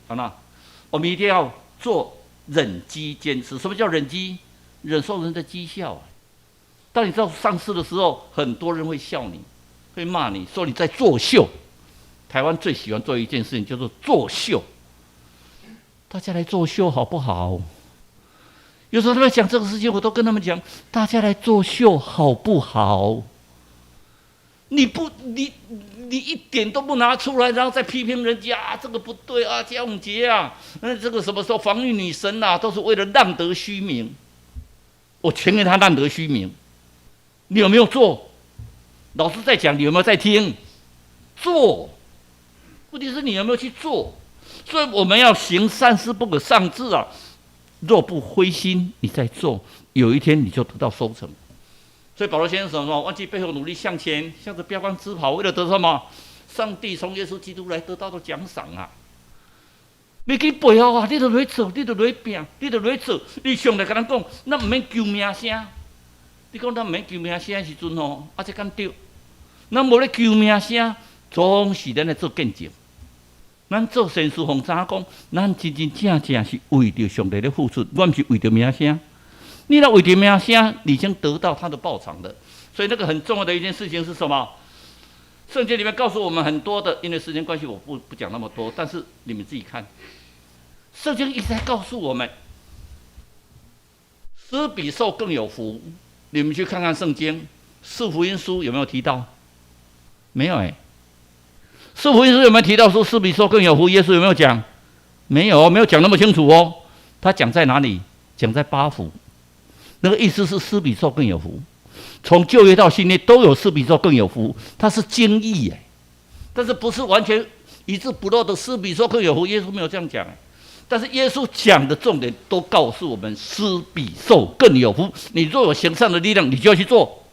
好了，我們一定要做。忍飢堅持，什麼叫忍飢？忍受人的譏笑啊！當你做善事的時候，很多人會笑你，會罵你，說你在作秀。台灣最喜歡做一件事情，叫做作秀。大家來作秀好不好？有時候他們講這個事情，我都跟他們講：大家來作秀好不好？你不，你一點都不拿出來，然後再批評人家，啊，這個不對啊，江永杰啊，那這個什麼時候防禦女神啊，都是為了浪得虛名。我全給他浪得虛名。你有沒有做？老師在講，你有沒有在聽？做，問題是你有沒有去做？所以我們要行善事不可喪志啊！若不灰心，你在做，有一天你就得到收成。所以保羅先生說什麼？忘記背後，努力向前，向着標杆直跑，為了得什麼？上帝從耶穌基督來得到的獎賞啊！袂記背後啊，你就落去做，你就落去拚，你就落去做。你上帝共咱講，咱毋免求名聲。你講咱毋免求名聲的時陣吼，啊，這敢對？咱無咧求名聲，總是咱咧做見證。咱做善事，予知影講，咱真真正正是為著上帝咧付出，我毋是為著名聲。你若為著名聲，你已經得到他的報償了。所以那個很重要的一件事情是什麼？聖經裡面告訴我們很多的，因為時間關係，我不講那麼多。但是你們自己看，聖經一直在告訴我們，施比受更有福。你們去看看聖經，四福音書有沒有提到？沒有哎。四福音書有沒有提到說施比受更有福？耶穌有沒有講？沒有，沒有講那麼清楚哦。他講在哪裡？講在八福。那個意思是施比受更有福。從舊約到新約都有施比受更有福，它是精義哎，但是不是完全一字不漏的施比受更有福。耶穌沒有這樣講哎，但是耶穌講的重點都告訴我們施比受更有福。你若有行善的力量，你就要去做。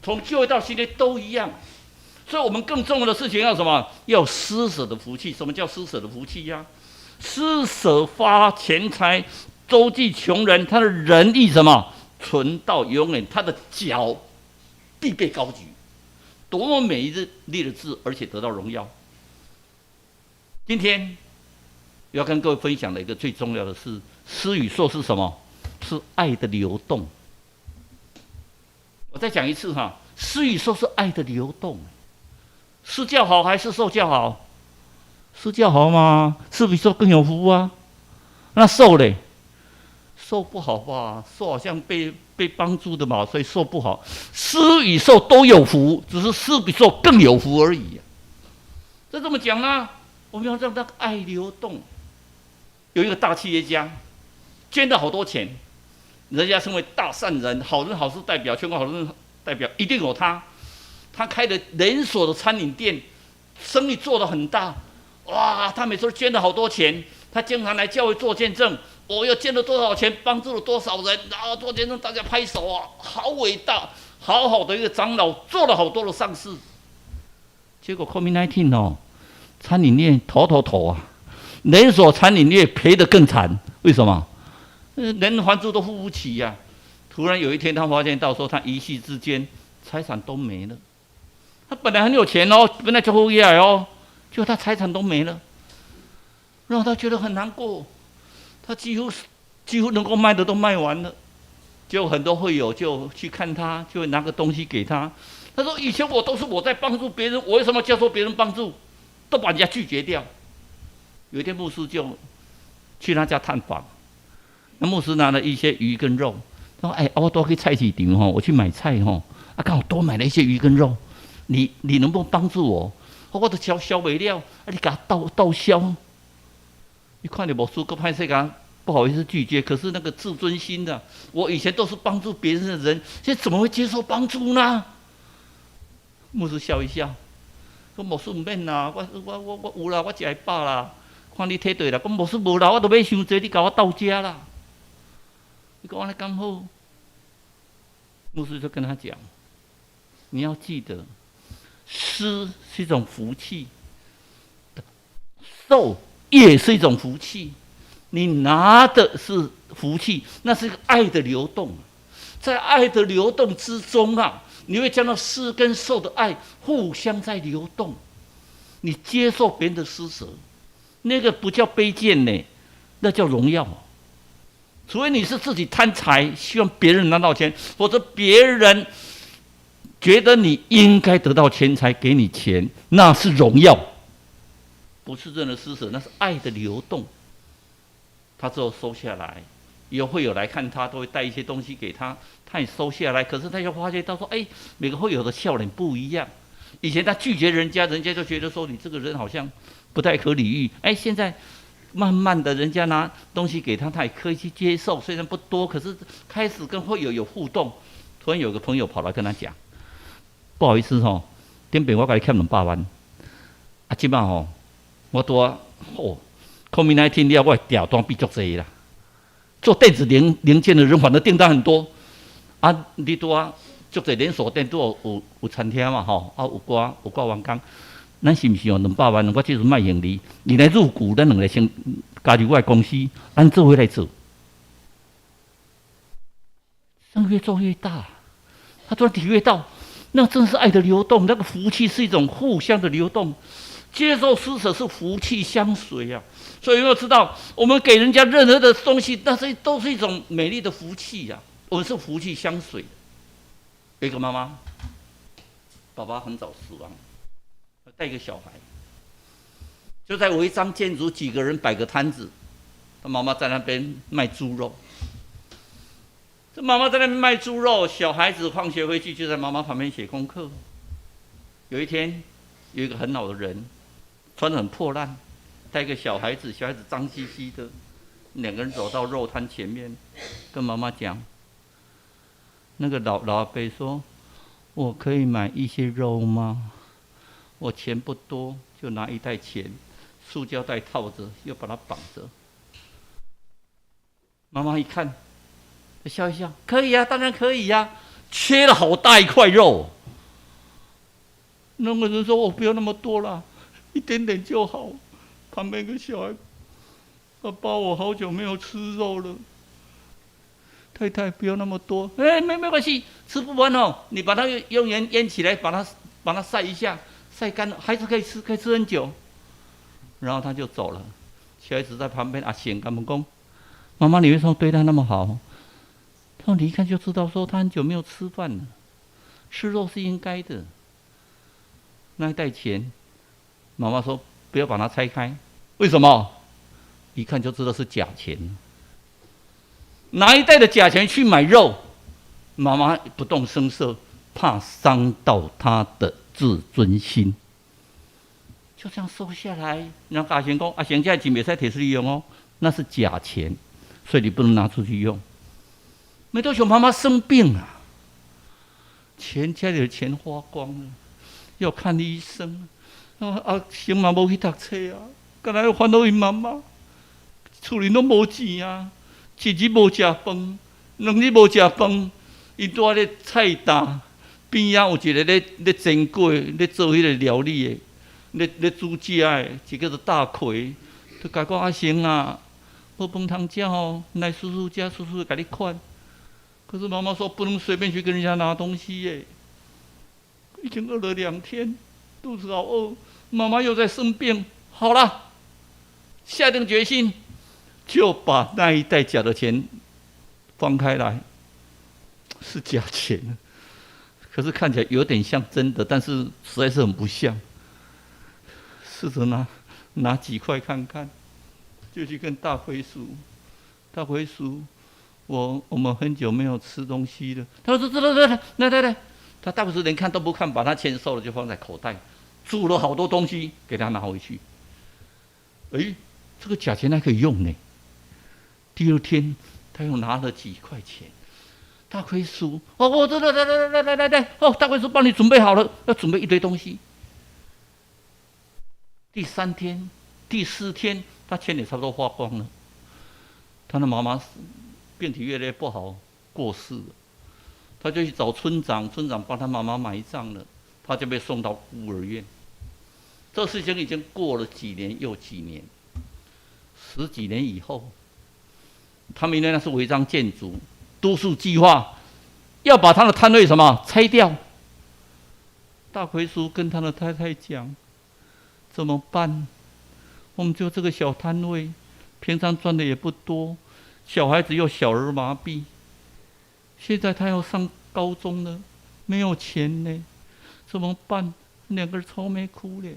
從舊約到新約都一樣。所以我們更重要的事情要什麼？要施捨的福氣。什麼叫施捨的福氣呀？施捨發錢財，周濟窮人，他的仁義什麼存到永遠，他的腳必被高舉。多麼美麗的字，而且得到榮耀。今天要跟各位分享的一個最重要的是，施與受是什麼？是愛的流動。我再講一次哈，施與受是愛的流動。施較好還是受較好？施較好嗎？施比受更有福啊。那受嘞？受不好吧？受好像被幫助的嘛，所以受不好。施與受都有福，只是施比受更有福而已。這怎麼講呢？我們要讓那個愛流動。有一個大企業家，捐了好多錢，人家稱為大善人、好人好事代表，全國好人代表，一定有他。他開的連鎖的餐飲店，生意做得很大，哇！他每次捐了好多錢，他經常來教會做見證。我又捐了多少錢，幫助了多少人，然後做見證，大家拍手啊，好偉大，好好的一個長老，做了好多的善事。結果 COVID-19 哦，餐飲業頭頭頭啊，連鎖餐飲業賠得更慘，為什麼？連房租都付不起呀。突然有一天，他發現到說，他一夕之間財產都沒了。他本來很有錢哦，本來就富起來哦，就他財產都沒了，讓他覺得很難過。他幾乎能夠賣的都賣完了，就很多會友就去看他，就會拿個東西給他。他說：“以前我都是我在幫助別人，我為什麼接受別人幫助，都把人家拒絕掉？”有一天牧師就去他家探訪，那牧師拿了一些魚跟肉，他說：“哎，我多去菜市場吼，我去買菜吼，啊，剛好多買了一些魚跟肉。你能不能幫助我？我都銷銷袂了，啊，你共我鬥鬥銷。你看著牧師閣歹勢共，不好意思拒絕，可是那個自尊心的，我以前都是幫助別人的人，現在怎麼會接受幫助呢？”牧師笑一笑，說：“牧師毋免啦，我有啦，我食會飽啦，看你體對啦。講牧師無啦，我都買傷濟，你共我鬥食啦。你講按呢敢好？”牧師就跟他講：“你要記得，施是一種福氣，受也是一種福氣。你拿的是福氣，那是一個愛的流動，在愛的流動之中啊，你會將那施跟受的愛互相在流動。你接受別人的施捨，那個不叫卑賤呢，那叫榮耀。除非你是自己貪財，希望別人拿到錢，否則別人覺得你應該得到錢財，給你錢，那是榮耀，不是真的施捨，那是愛的流動。他之後收下來，有會友來看他，都會帶一些東西給他，他也收下來。可是他就發現到說，哎，每個會友的笑臉不一樣。以前他拒絕人家，人家就覺得說你這個人好像不太可理喻。哎，現在慢慢的，人家拿東西給他，他也可以去接受，雖然不多，可是開始跟會友有互動。突然有個朋友跑來跟他講：“不好意思吼，頂擺我共你欠200萬，啊，這擺吼，我拄仔吼，COVID-19 了，我的訂單變足濟啦。做電子零件的人，反正訂單很多。啊，你拄仔足濟連鎖店都有餐廳嘛吼，啊有寡員工，咱是毋是用兩百萬？我這陣莫盈利，你來入股，咱兩个先加入我的公司，咱做伙來做。生意越做越大，他突然體會到，那真是愛的流動，那個福氣是一種互相的流動。接受施捨是福氣相隨啊！所以有沒有知道，我們給人家任何的東西，那是都是一種美麗的福氣呀。我們是福氣相隨。有一個媽媽，爸爸很早死亡，帶一個小孩，就在違章建築，幾個人擺個攤子，他媽媽在那邊賣豬肉。這媽媽在那邊賣豬肉，小孩子放學回去就在媽媽旁邊寫功課。有一天，有一個很老的人，穿得很破爛，帶個小孩子，小孩子髒兮兮的，兩個人走到肉攤前面，跟媽媽講，那個老老阿伯說：“我可以買一些肉嗎？我錢不多，就拿一袋錢，塑膠袋套着，又把它綁着。”媽媽一看，笑一笑，可以呀，當然可以呀，切了好大一塊肉。那個人說：“我不要那麼多了。”一點點就好。旁邊個小孩，爸爸，我好久沒有吃肉了。太太，不要那麼多。哎，沒關係，吃不完哦。你把它用鹽醃起來，把它曬一下，曬乾了，孩子可以吃，可以吃很久。然後他就走了。小孩子在旁邊阿賢他們講：“媽媽，你為什麼對他那麼好？”他說：“你一看就知道，說他很久沒有吃飯了，吃肉是應該的。”那一袋錢。媽媽說：“不要把它拆開，為什麼？一看就知道是假錢。拿一袋的假錢去買肉，媽媽不動聲色，怕傷到他的自尊心，就這樣收下來。然後阿賢講：阿賢這錢袂使提出去用哦，那是假錢，所以你不能拿出去用。沒多久，媽媽生病了，錢家裡的錢花光了，要看醫生。啊！阿生嘛無去讀冊啊，干焦煩惱𪜶媽媽，厝裡攏無錢啊，一日無食飯，兩日無食飯，伊蹛咧菜擔邊仔有一個咧煎粿，咧做彼個料理的，咧煮食的，一個叫做大奎，就共講阿成啊，無飯通食吼，來叔叔家，叔叔會共你款。可是媽媽說不能隨便去跟人家拿東西耶，已經餓了2天，肚子好餓。媽媽又在生病，好了，下定決心，就把那一袋假的錢翻開來，是假錢，可是看起來有點像真的，但是實在是很不像。試着拿幾塊看看，就去跟大奎叔，大奎叔，我們很久沒有吃東西了。他說：“來來來來來來。”他大奎叔連看都不看，把他錢收了，就放在口袋。煮了好多東西給他拿回去。哎，這個假錢還可以用呢。第二天他又拿了幾塊錢。大奎叔，哦，我這來來來來來來來，哦，大奎叔幫你準備好了，要準備一堆東西。第三天、第四天，他錢也差不多花光了。他的媽媽病體越來越不好，過世了。他就去找村長，村長幫他媽媽埋葬了。他就被送到孤兒院。這事情已經過了幾年又幾年，十幾年以後，他們因為那是違章建築，都市計劃要把他的攤位什麼拆掉。大奎叔跟他的太太講：“怎麼辦？我們就這個小攤位，平常賺的也不多，小孩子又小兒麻痹，現在他要上高中了，沒有錢呢。”怎麼辦？兩個人愁眉苦臉。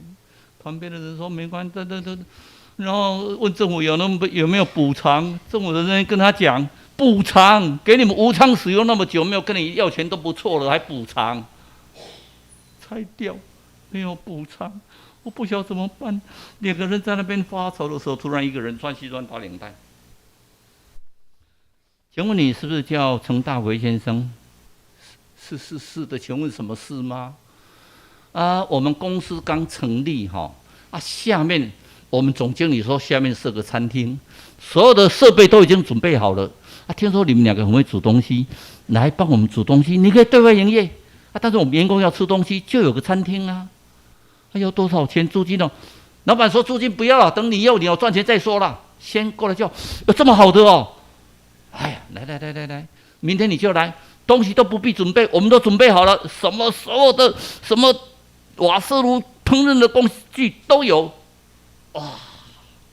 旁邊的人說：“沒關係，等等等。”然後問政府有沒有補償？政府的人跟他講：“補償，給你們無償使用那麼久，沒有跟你要錢都不錯了，還補償？拆掉，沒有補償，我不曉得怎麼辦。”兩個人在那邊發愁的時候，突然一個人穿西裝打領帶。請問你是不是叫陳大奎先生？是是是的，請問什麼事嗎？啊，我們公司剛成立哈，啊，下面我們總經理說下面設個餐廳，所有的設備都已經準備好了。啊，聽說你們兩個很會煮東西，來幫我們煮東西，你可以對外營業啊。但是我們員工要吃東西，就有個餐廳啊。啊，要多少錢租金呢？老闆說租金不要了，等你要賺錢再說了。先過來叫，有這麼好的哦。哎呀，來來來來來，明天你就來，東西都不必準備，我們都準備好了，什麼所有的什麼瓦斯爐。烹飪的工具都有。哇！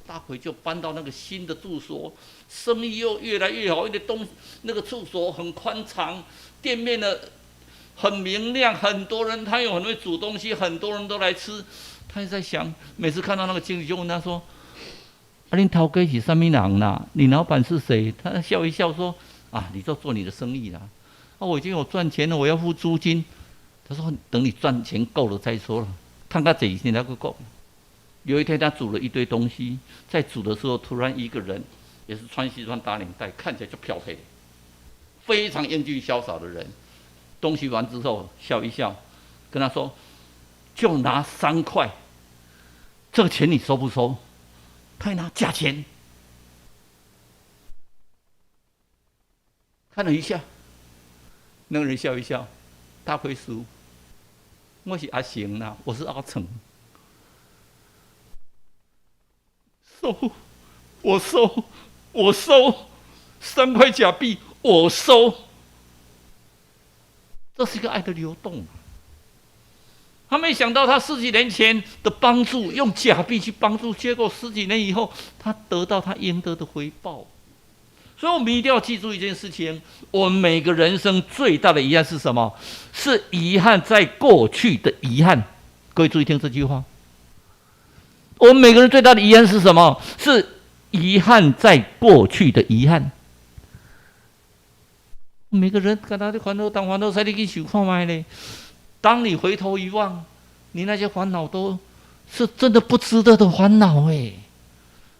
大奎就搬到那个新的住所，生意又越来越好，因为东那个处所很宽敞，店面呢很明亮，很多人他又很会煮东西，很多人都来吃。他就在想，每次看到那个经理就问他说：“啊，恁头家是啥物人啦？你老板是谁？”他笑一笑说：“啊，你就做你的生意啦。啊，我已经有赚钱了，我要付租金。”他说：“等你赚钱够了再说了。”趁较济先来阁讲。有一天，他煮了一堆东西，在煮的时候，突然一个人，也是穿西装打领带，看起来就飘飘，非常英俊潇洒的人，东西完之后笑一笑，跟他说：“就拿3块，这个钱你收不收？”他一拿假钱，看了一下，那个人笑一笑，大奎叔，我是阿成啦，我是阿成。收，我收，我收，3块假币，我收。这是一个爱的流动。他没想到，他十几年前的帮助，用假币去帮助，结果十几年以后，他得到他应得的回报。所以，我们一定要记住一件事情：我们每个人生最大的遗憾是什么？是遗憾在过去的遗憾。各位注意听这句话。我们每个人最大的遗憾是什么？是遗憾在过去的遗憾。每个人敢若咧烦恼东烦恼西，你去想看觅咧。当你回头一望，你那些烦恼都是真的不值得的烦恼哎。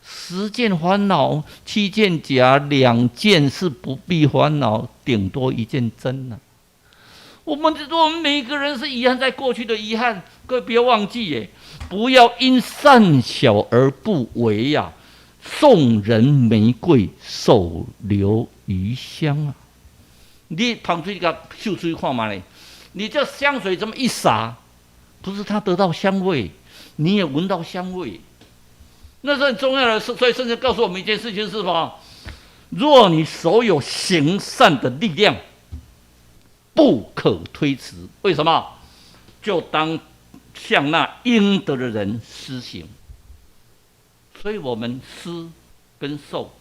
10件烦恼，7件假，2件是不必烦恼，顶多一件真呐。我们每个人是遗憾在过去的遗憾，各位不要忘记耶，不要因善小而不为呀。送人玫瑰，手留余香啊！你捧出一个嗅出去看觅咧，你这香水这么一洒，不是他得到香味，你也闻到香味，那是很重要的事。所以圣经告诉我们一件事情是什么？若你手有行善的力量，不可推辞。为什么？就当向那应得的人施行。所以，我们施跟受，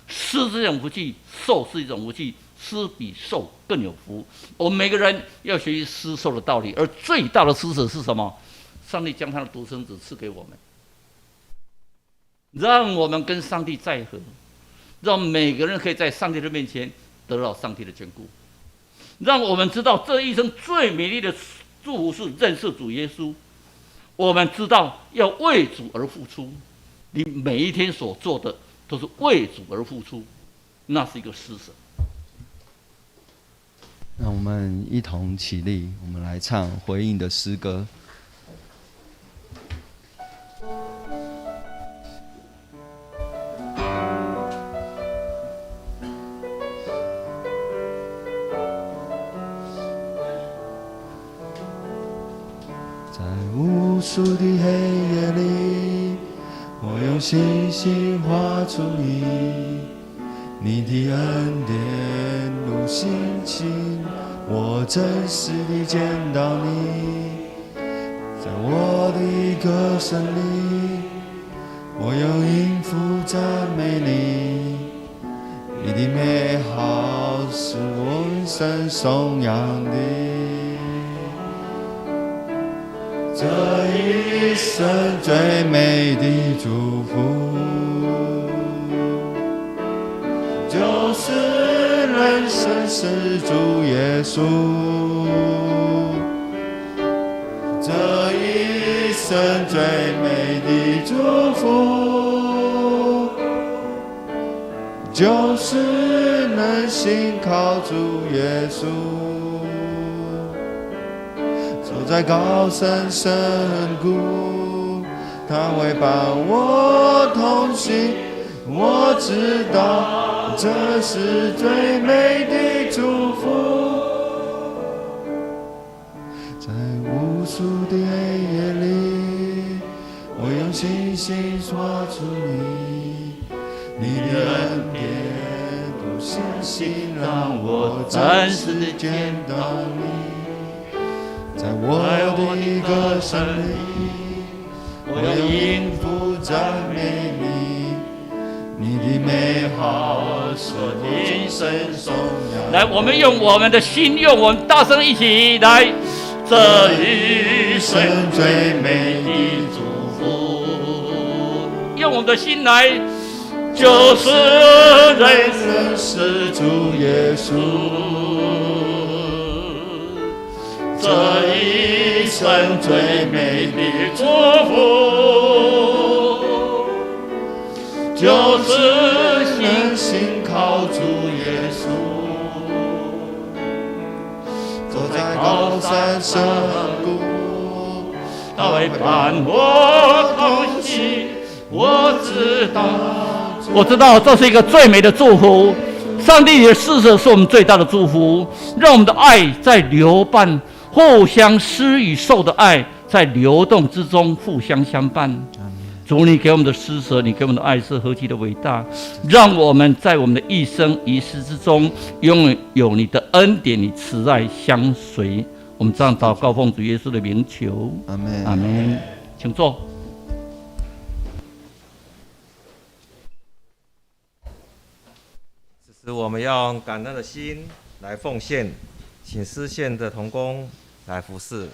施是一种福气，受是一种福气，施比受更有福。我们每个人要学习施受的道理，而最大的施舍是什么？上帝将他的独生子赐给我们，让我们跟上帝再和，让每个人可以在上帝的面前得到上帝的眷顾，让我们知道这一生最美丽的祝福是认识主耶稣。我们知道要为主而付出。你每一天所做的都是为主而付出，那是一个施舍。让我们一同起立，我们来唱回应的诗歌。在无数的黑夜里，我用星星画出你，你的恩典如星星，我真实的见到你，在我的歌声里，我用音符赞美你，你的美好是我一生颂扬的。这一生最美的祝福，就是认识主耶稣。这一生最美的祝福，就是能信靠主耶稣。走在高山深谷，他会伴我同行。我知道这是最美的祝福。在无数的黑夜里，我用星星画出你，你的恩典如星星，让我暂时见到你。在在我的歌聲裡，我用音符讚美你，你的美好使我今生頌揚。來，我們用我們的心，用我們大聲一起來，這一生最美的祝福，用我們的心來，就是認認識主耶穌，這一生最美的祝福，就是能信靠主耶穌，走在高山深谷，他會伴我同行。我知道，我知道這是一個最美的祝福。上帝的施捨是我們最大的祝福，讓我們的愛在流伴，互相施與受的愛在流動之中互相相伴。主，你給我們的施捨，你給我們的愛是何其的偉大，讓我們在我們的一生一世之中，永遠有你的恩典、你慈愛相隨。我們這樣禱告，奉主耶穌的名求，阿門。阿門。請坐。此時我們要用感恩的心來奉獻，請司獻的同工來服侍。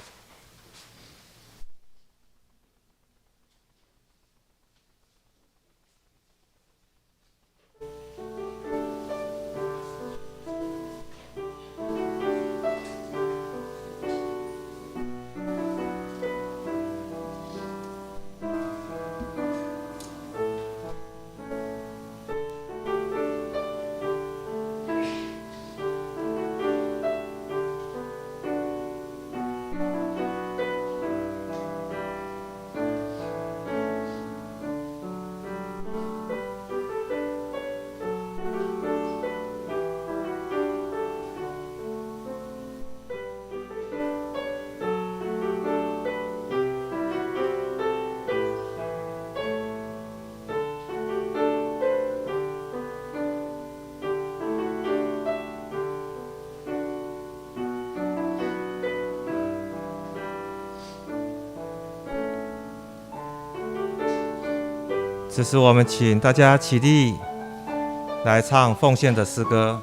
此時我們請大家起立，來唱奉獻的詩歌。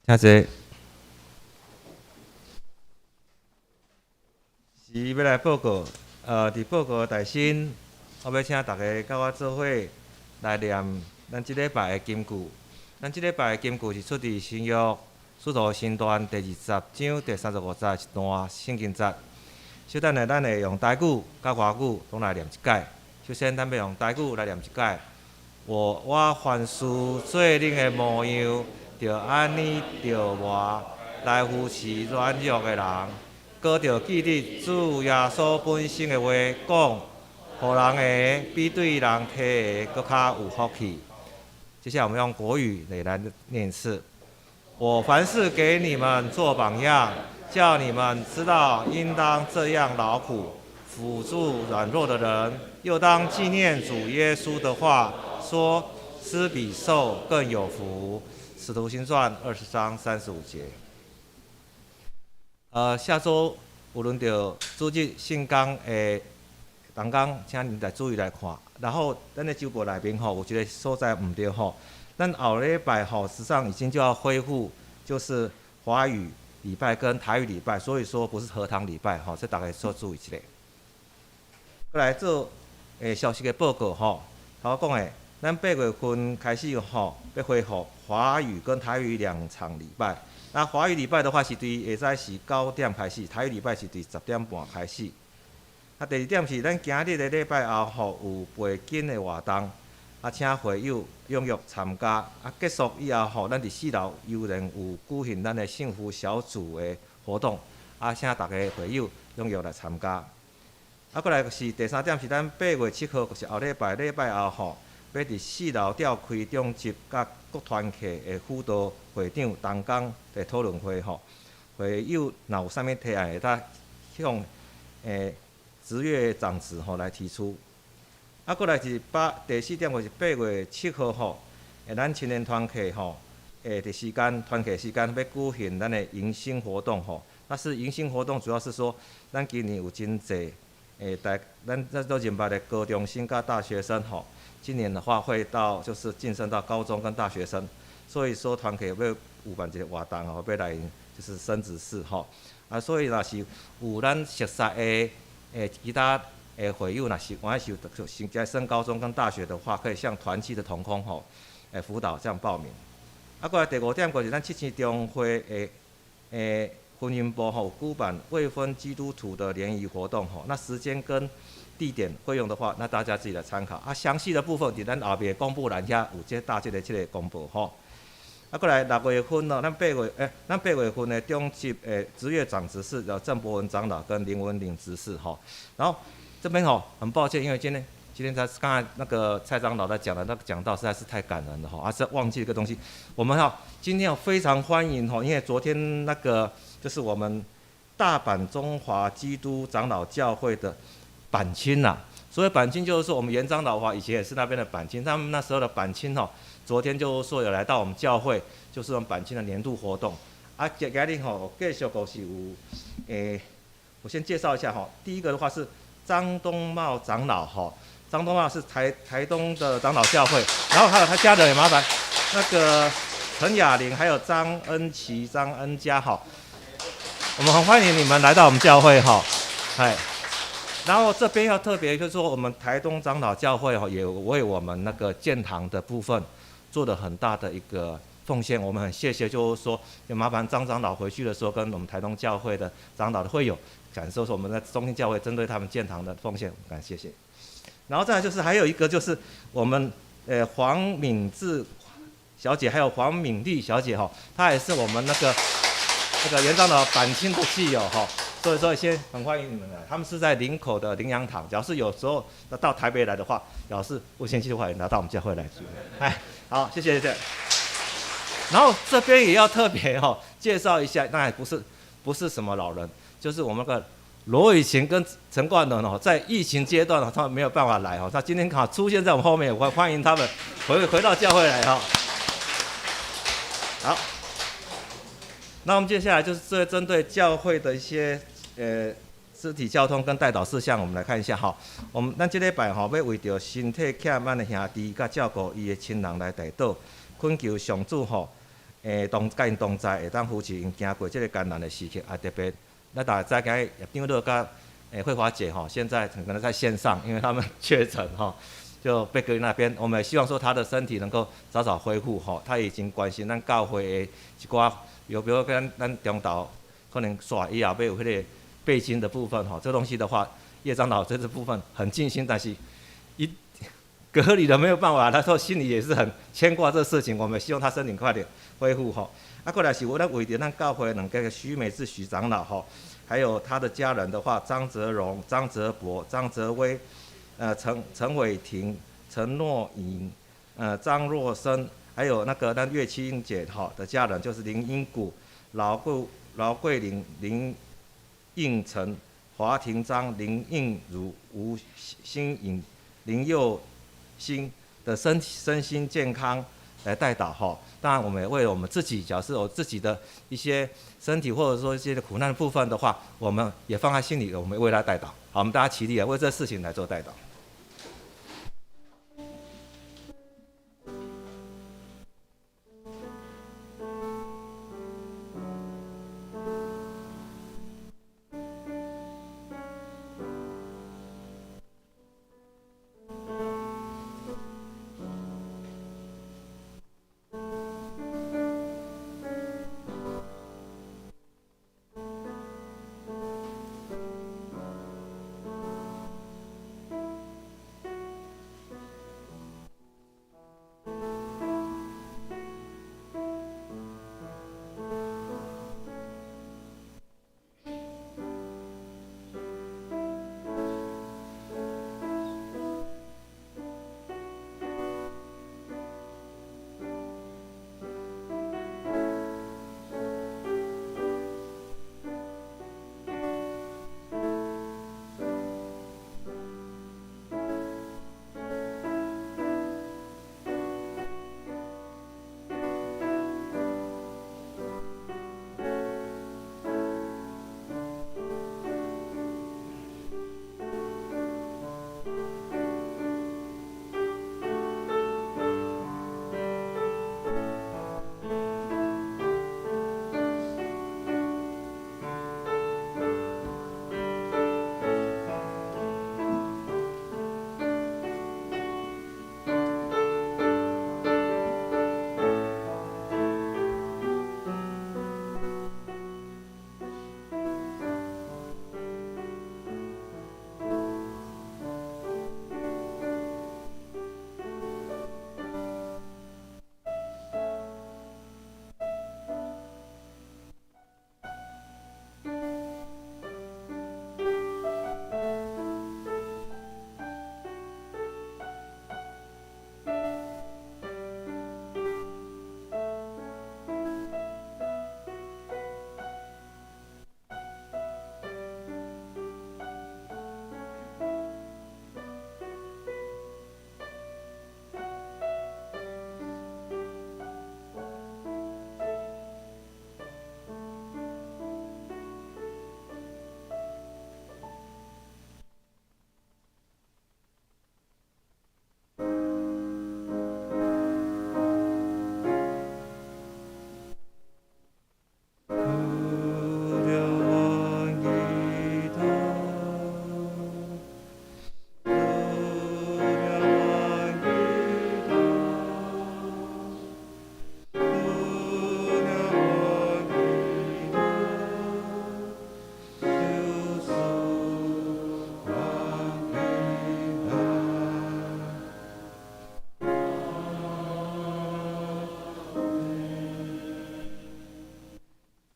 請坐。是欲來報告，佇報告大先，我欲請大家佮我做伙來念咱這禮拜的金句。咱這禮拜的金句是出佇新約使徒行傳第20章第35節一段聖經節。小等下，咱會用台語佮外語攏來念一擺。首先，咱欲用台語來念一擺。我凡事做恁的模樣，著按呢著活來扶持軟弱的人，閣著記得主耶穌本身的話講，予人的比對人提的閣較有福氣。接下來我們用國語來念一次。我凡事給你們做榜樣，叫你們知道應當這樣勞苦，輔助軟弱的人，又當紀念主耶穌的話，說施比受更有福。使徒行傳20章35節。下週有輪著主日聖工的同工，請恁來注意來看。然後，咱的週報內面吼，有一個所在毋對吼。咱後禮拜吼，實際上已經就要恢復，就是華語禮拜跟台語禮拜，所以說不是合堂禮拜吼，這大家說注意一下。閣來做消息的報告吼，頭拄講的，咱八月份開始吼，欲恢復華語跟台語兩場禮拜。那華語禮拜的話是對下早時9點開始，台語禮拜是對10點半開始。啊，第二點是咱今日的禮拜後吼有背經的活動，啊，請會友踴躍參加。啊，結束以後吼，咱佇四樓悠然有舉行咱的幸福小組的活動，啊，請逐家會友踴躍來參加。啊，閣來是第三點是咱8月7號，就是後禮拜禮拜後吼，欲佇四樓召開長執佮各團契的輔導會長同工的討論會吼，會友若有啥物提案，會當向執業長執吼來提出。啊，閣來是第四點，就是八月七號吼，咱青年團契吼，佇時間團契時間欲舉行咱的迎新活動吼。那是迎新活動，主要是說，咱今年有真濟大咱都認捌的高中生佮大學生吼。今年的話會到就是晉升到高中跟大學生，所以說團契欲有辦一個活動吼，欲來就是升職式吼。啊，所以若是有咱熟似的其他的會友，若是願意是就升高中跟大學的話，可以向團契的同工吼，輔導這樣報名。啊，閣來第五點就是咱七星中會的婚姻部吼有舉辦未婚基督徒的聯誼活動吼，那時間跟地點費用的話，那大家自己來參考。啊，詳細的部分佇咱後面公布欄遐有這大致的這个公布吼。啊，閣來六月份咯，咱八月份的中級執業長執事叫鄭博文長老跟林文玲執事吼。然後這邊吼很抱歉，因為今天他剛才那個蔡長老在講的那個講道實在是太感人了吼，啊是忘記一個東西。我們哈今天非常歡迎吼，因為昨天那個就是我們大阪中華基督長老教會的板親呐，所謂板親就是說我們嚴長老華以前也是那邊的板親，他們那時候的板親吼，昨天就是說有來到我們教會，就是我們板親的年度活動。啊，今日吼繼續就是有，我先介紹一下吼，第一個的話是張東茂長老吼，張東茂是台東的長老教會，然後還有他家人也麻煩，那個陳雅玲還有張恩琪、張恩佳哈，我們很歡迎你們來到我們教會哈，哎。然後這邊要特別就是說，我們台東長老教會吼也為我們那個建堂的部分做了很大的一個奉獻，我們很謝謝，就是說，就麻煩張長老回去的時候，跟我們台東教會的長老的會友，感受說我們在中心教會針對他們建堂的奉獻，感謝謝。然後再來就是還有一個就是我們黃敏智小姐，還有黃敏麗小姐哈，她也是我們那個嚴長老板親的契友哈。所以說先很歡迎你們來，他們是在林口的靈糧堂。假如是有時候到台北來的話，表示不嫌棄的話，也拿到我們教會來住。哎，好，謝謝謝謝。然後這邊也要特別哈介紹一下，那也不是什麼老人，就是我們個羅雨晴跟陳冠倫哦，在疫情階段他們沒有辦法來哦，他今天剛好出現在我們後面，我歡迎他們回到教會來哈。好，那我們接下來就是這針對教會的一些肢體交通跟代禱事項，我們來看一下哈。我們咱這禮拜吼，欲為著身體欠慢的兄弟佮照顧伊的親人來代禱，懇求上主吼，佮𪜶同在，會當扶持𪜶行過這个艱難的時刻。啊，特別咱大家知今日葉長老佮慧華姐吼，現在可能在線上，因為他們確診吼，就被隔離那邊。我們也希望說他的身體能夠早早恢復吼。他已經關心咱教會的一寡，有比如講咱中晝可能煞以後欲有彼个背經的部分吼，這東西的話，葉長老這個部分很盡心，但是一隔離了沒有辦法，他說心裡也是很牽掛這事情。我們希望他身體快點恢復吼。啊，過來是我咧為著咱教會兩個許美智許長老吼，還有他的家人的話，張澤榮、張澤博、張澤威，陳偉霆、陳諾穎，張若生，還有那個咱岳清姐吼的家人，就是林英谷、勞桂林、林應成、華廷章、林應如、吳新穎、林佑興的身心健康來代禱哈。當然，我們也為我們自己，假設我自己的一些身體或者說一些苦難的部分的話，我們也放在心裡，我們為他代禱。好，我們大家起立來為這事情來做代禱。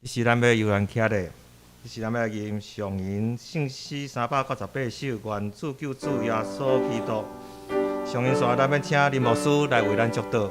這時咱欲悠然徛咧，這時咱欲來吟上吟聖詩398首，願主救主耶穌基督。上吟煞，咱欲請林牧師來為咱祝禱。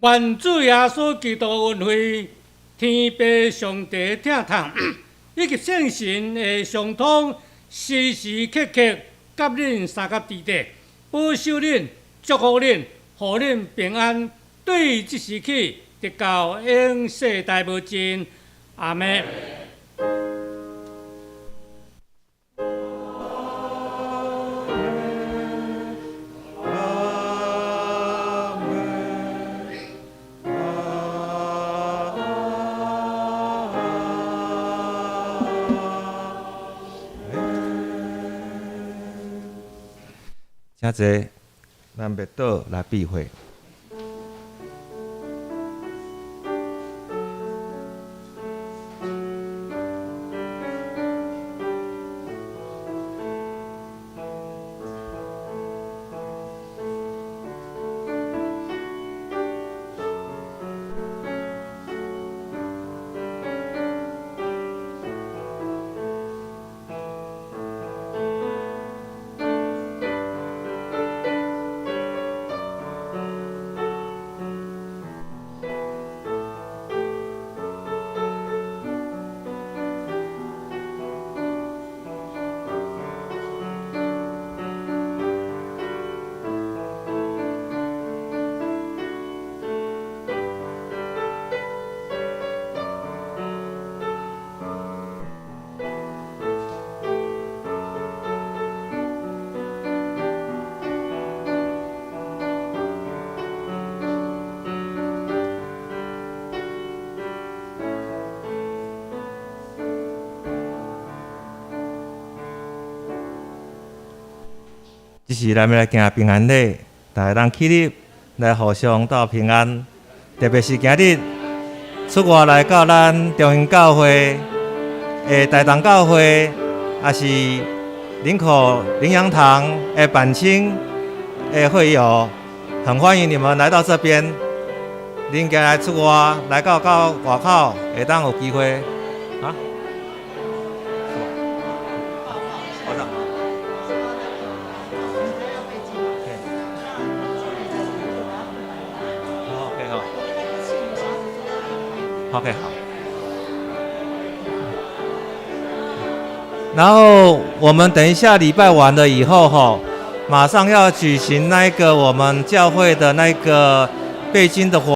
願主耶穌基督恩惠、天父上帝疼痛，以及聖神的相通，時時刻刻佮恁相佮佇咧，保守恁、祝福恁，予恁平安，對這時起，直到永世代無盡。阿們。請坐，咱默禱來閉會。這時咱欲來行平安禮，大家通起立來互相道平安。特別是今日出外來到咱中興教會的台東教會，也是林口靈糧堂的板青的會友，很歡迎你們來到這邊。恁今日出外來到外口，會當有機會啊。OK，好。然後我們等一下禮拜完了以後，吼，馬上要舉行那個我們教會的那個背經的活。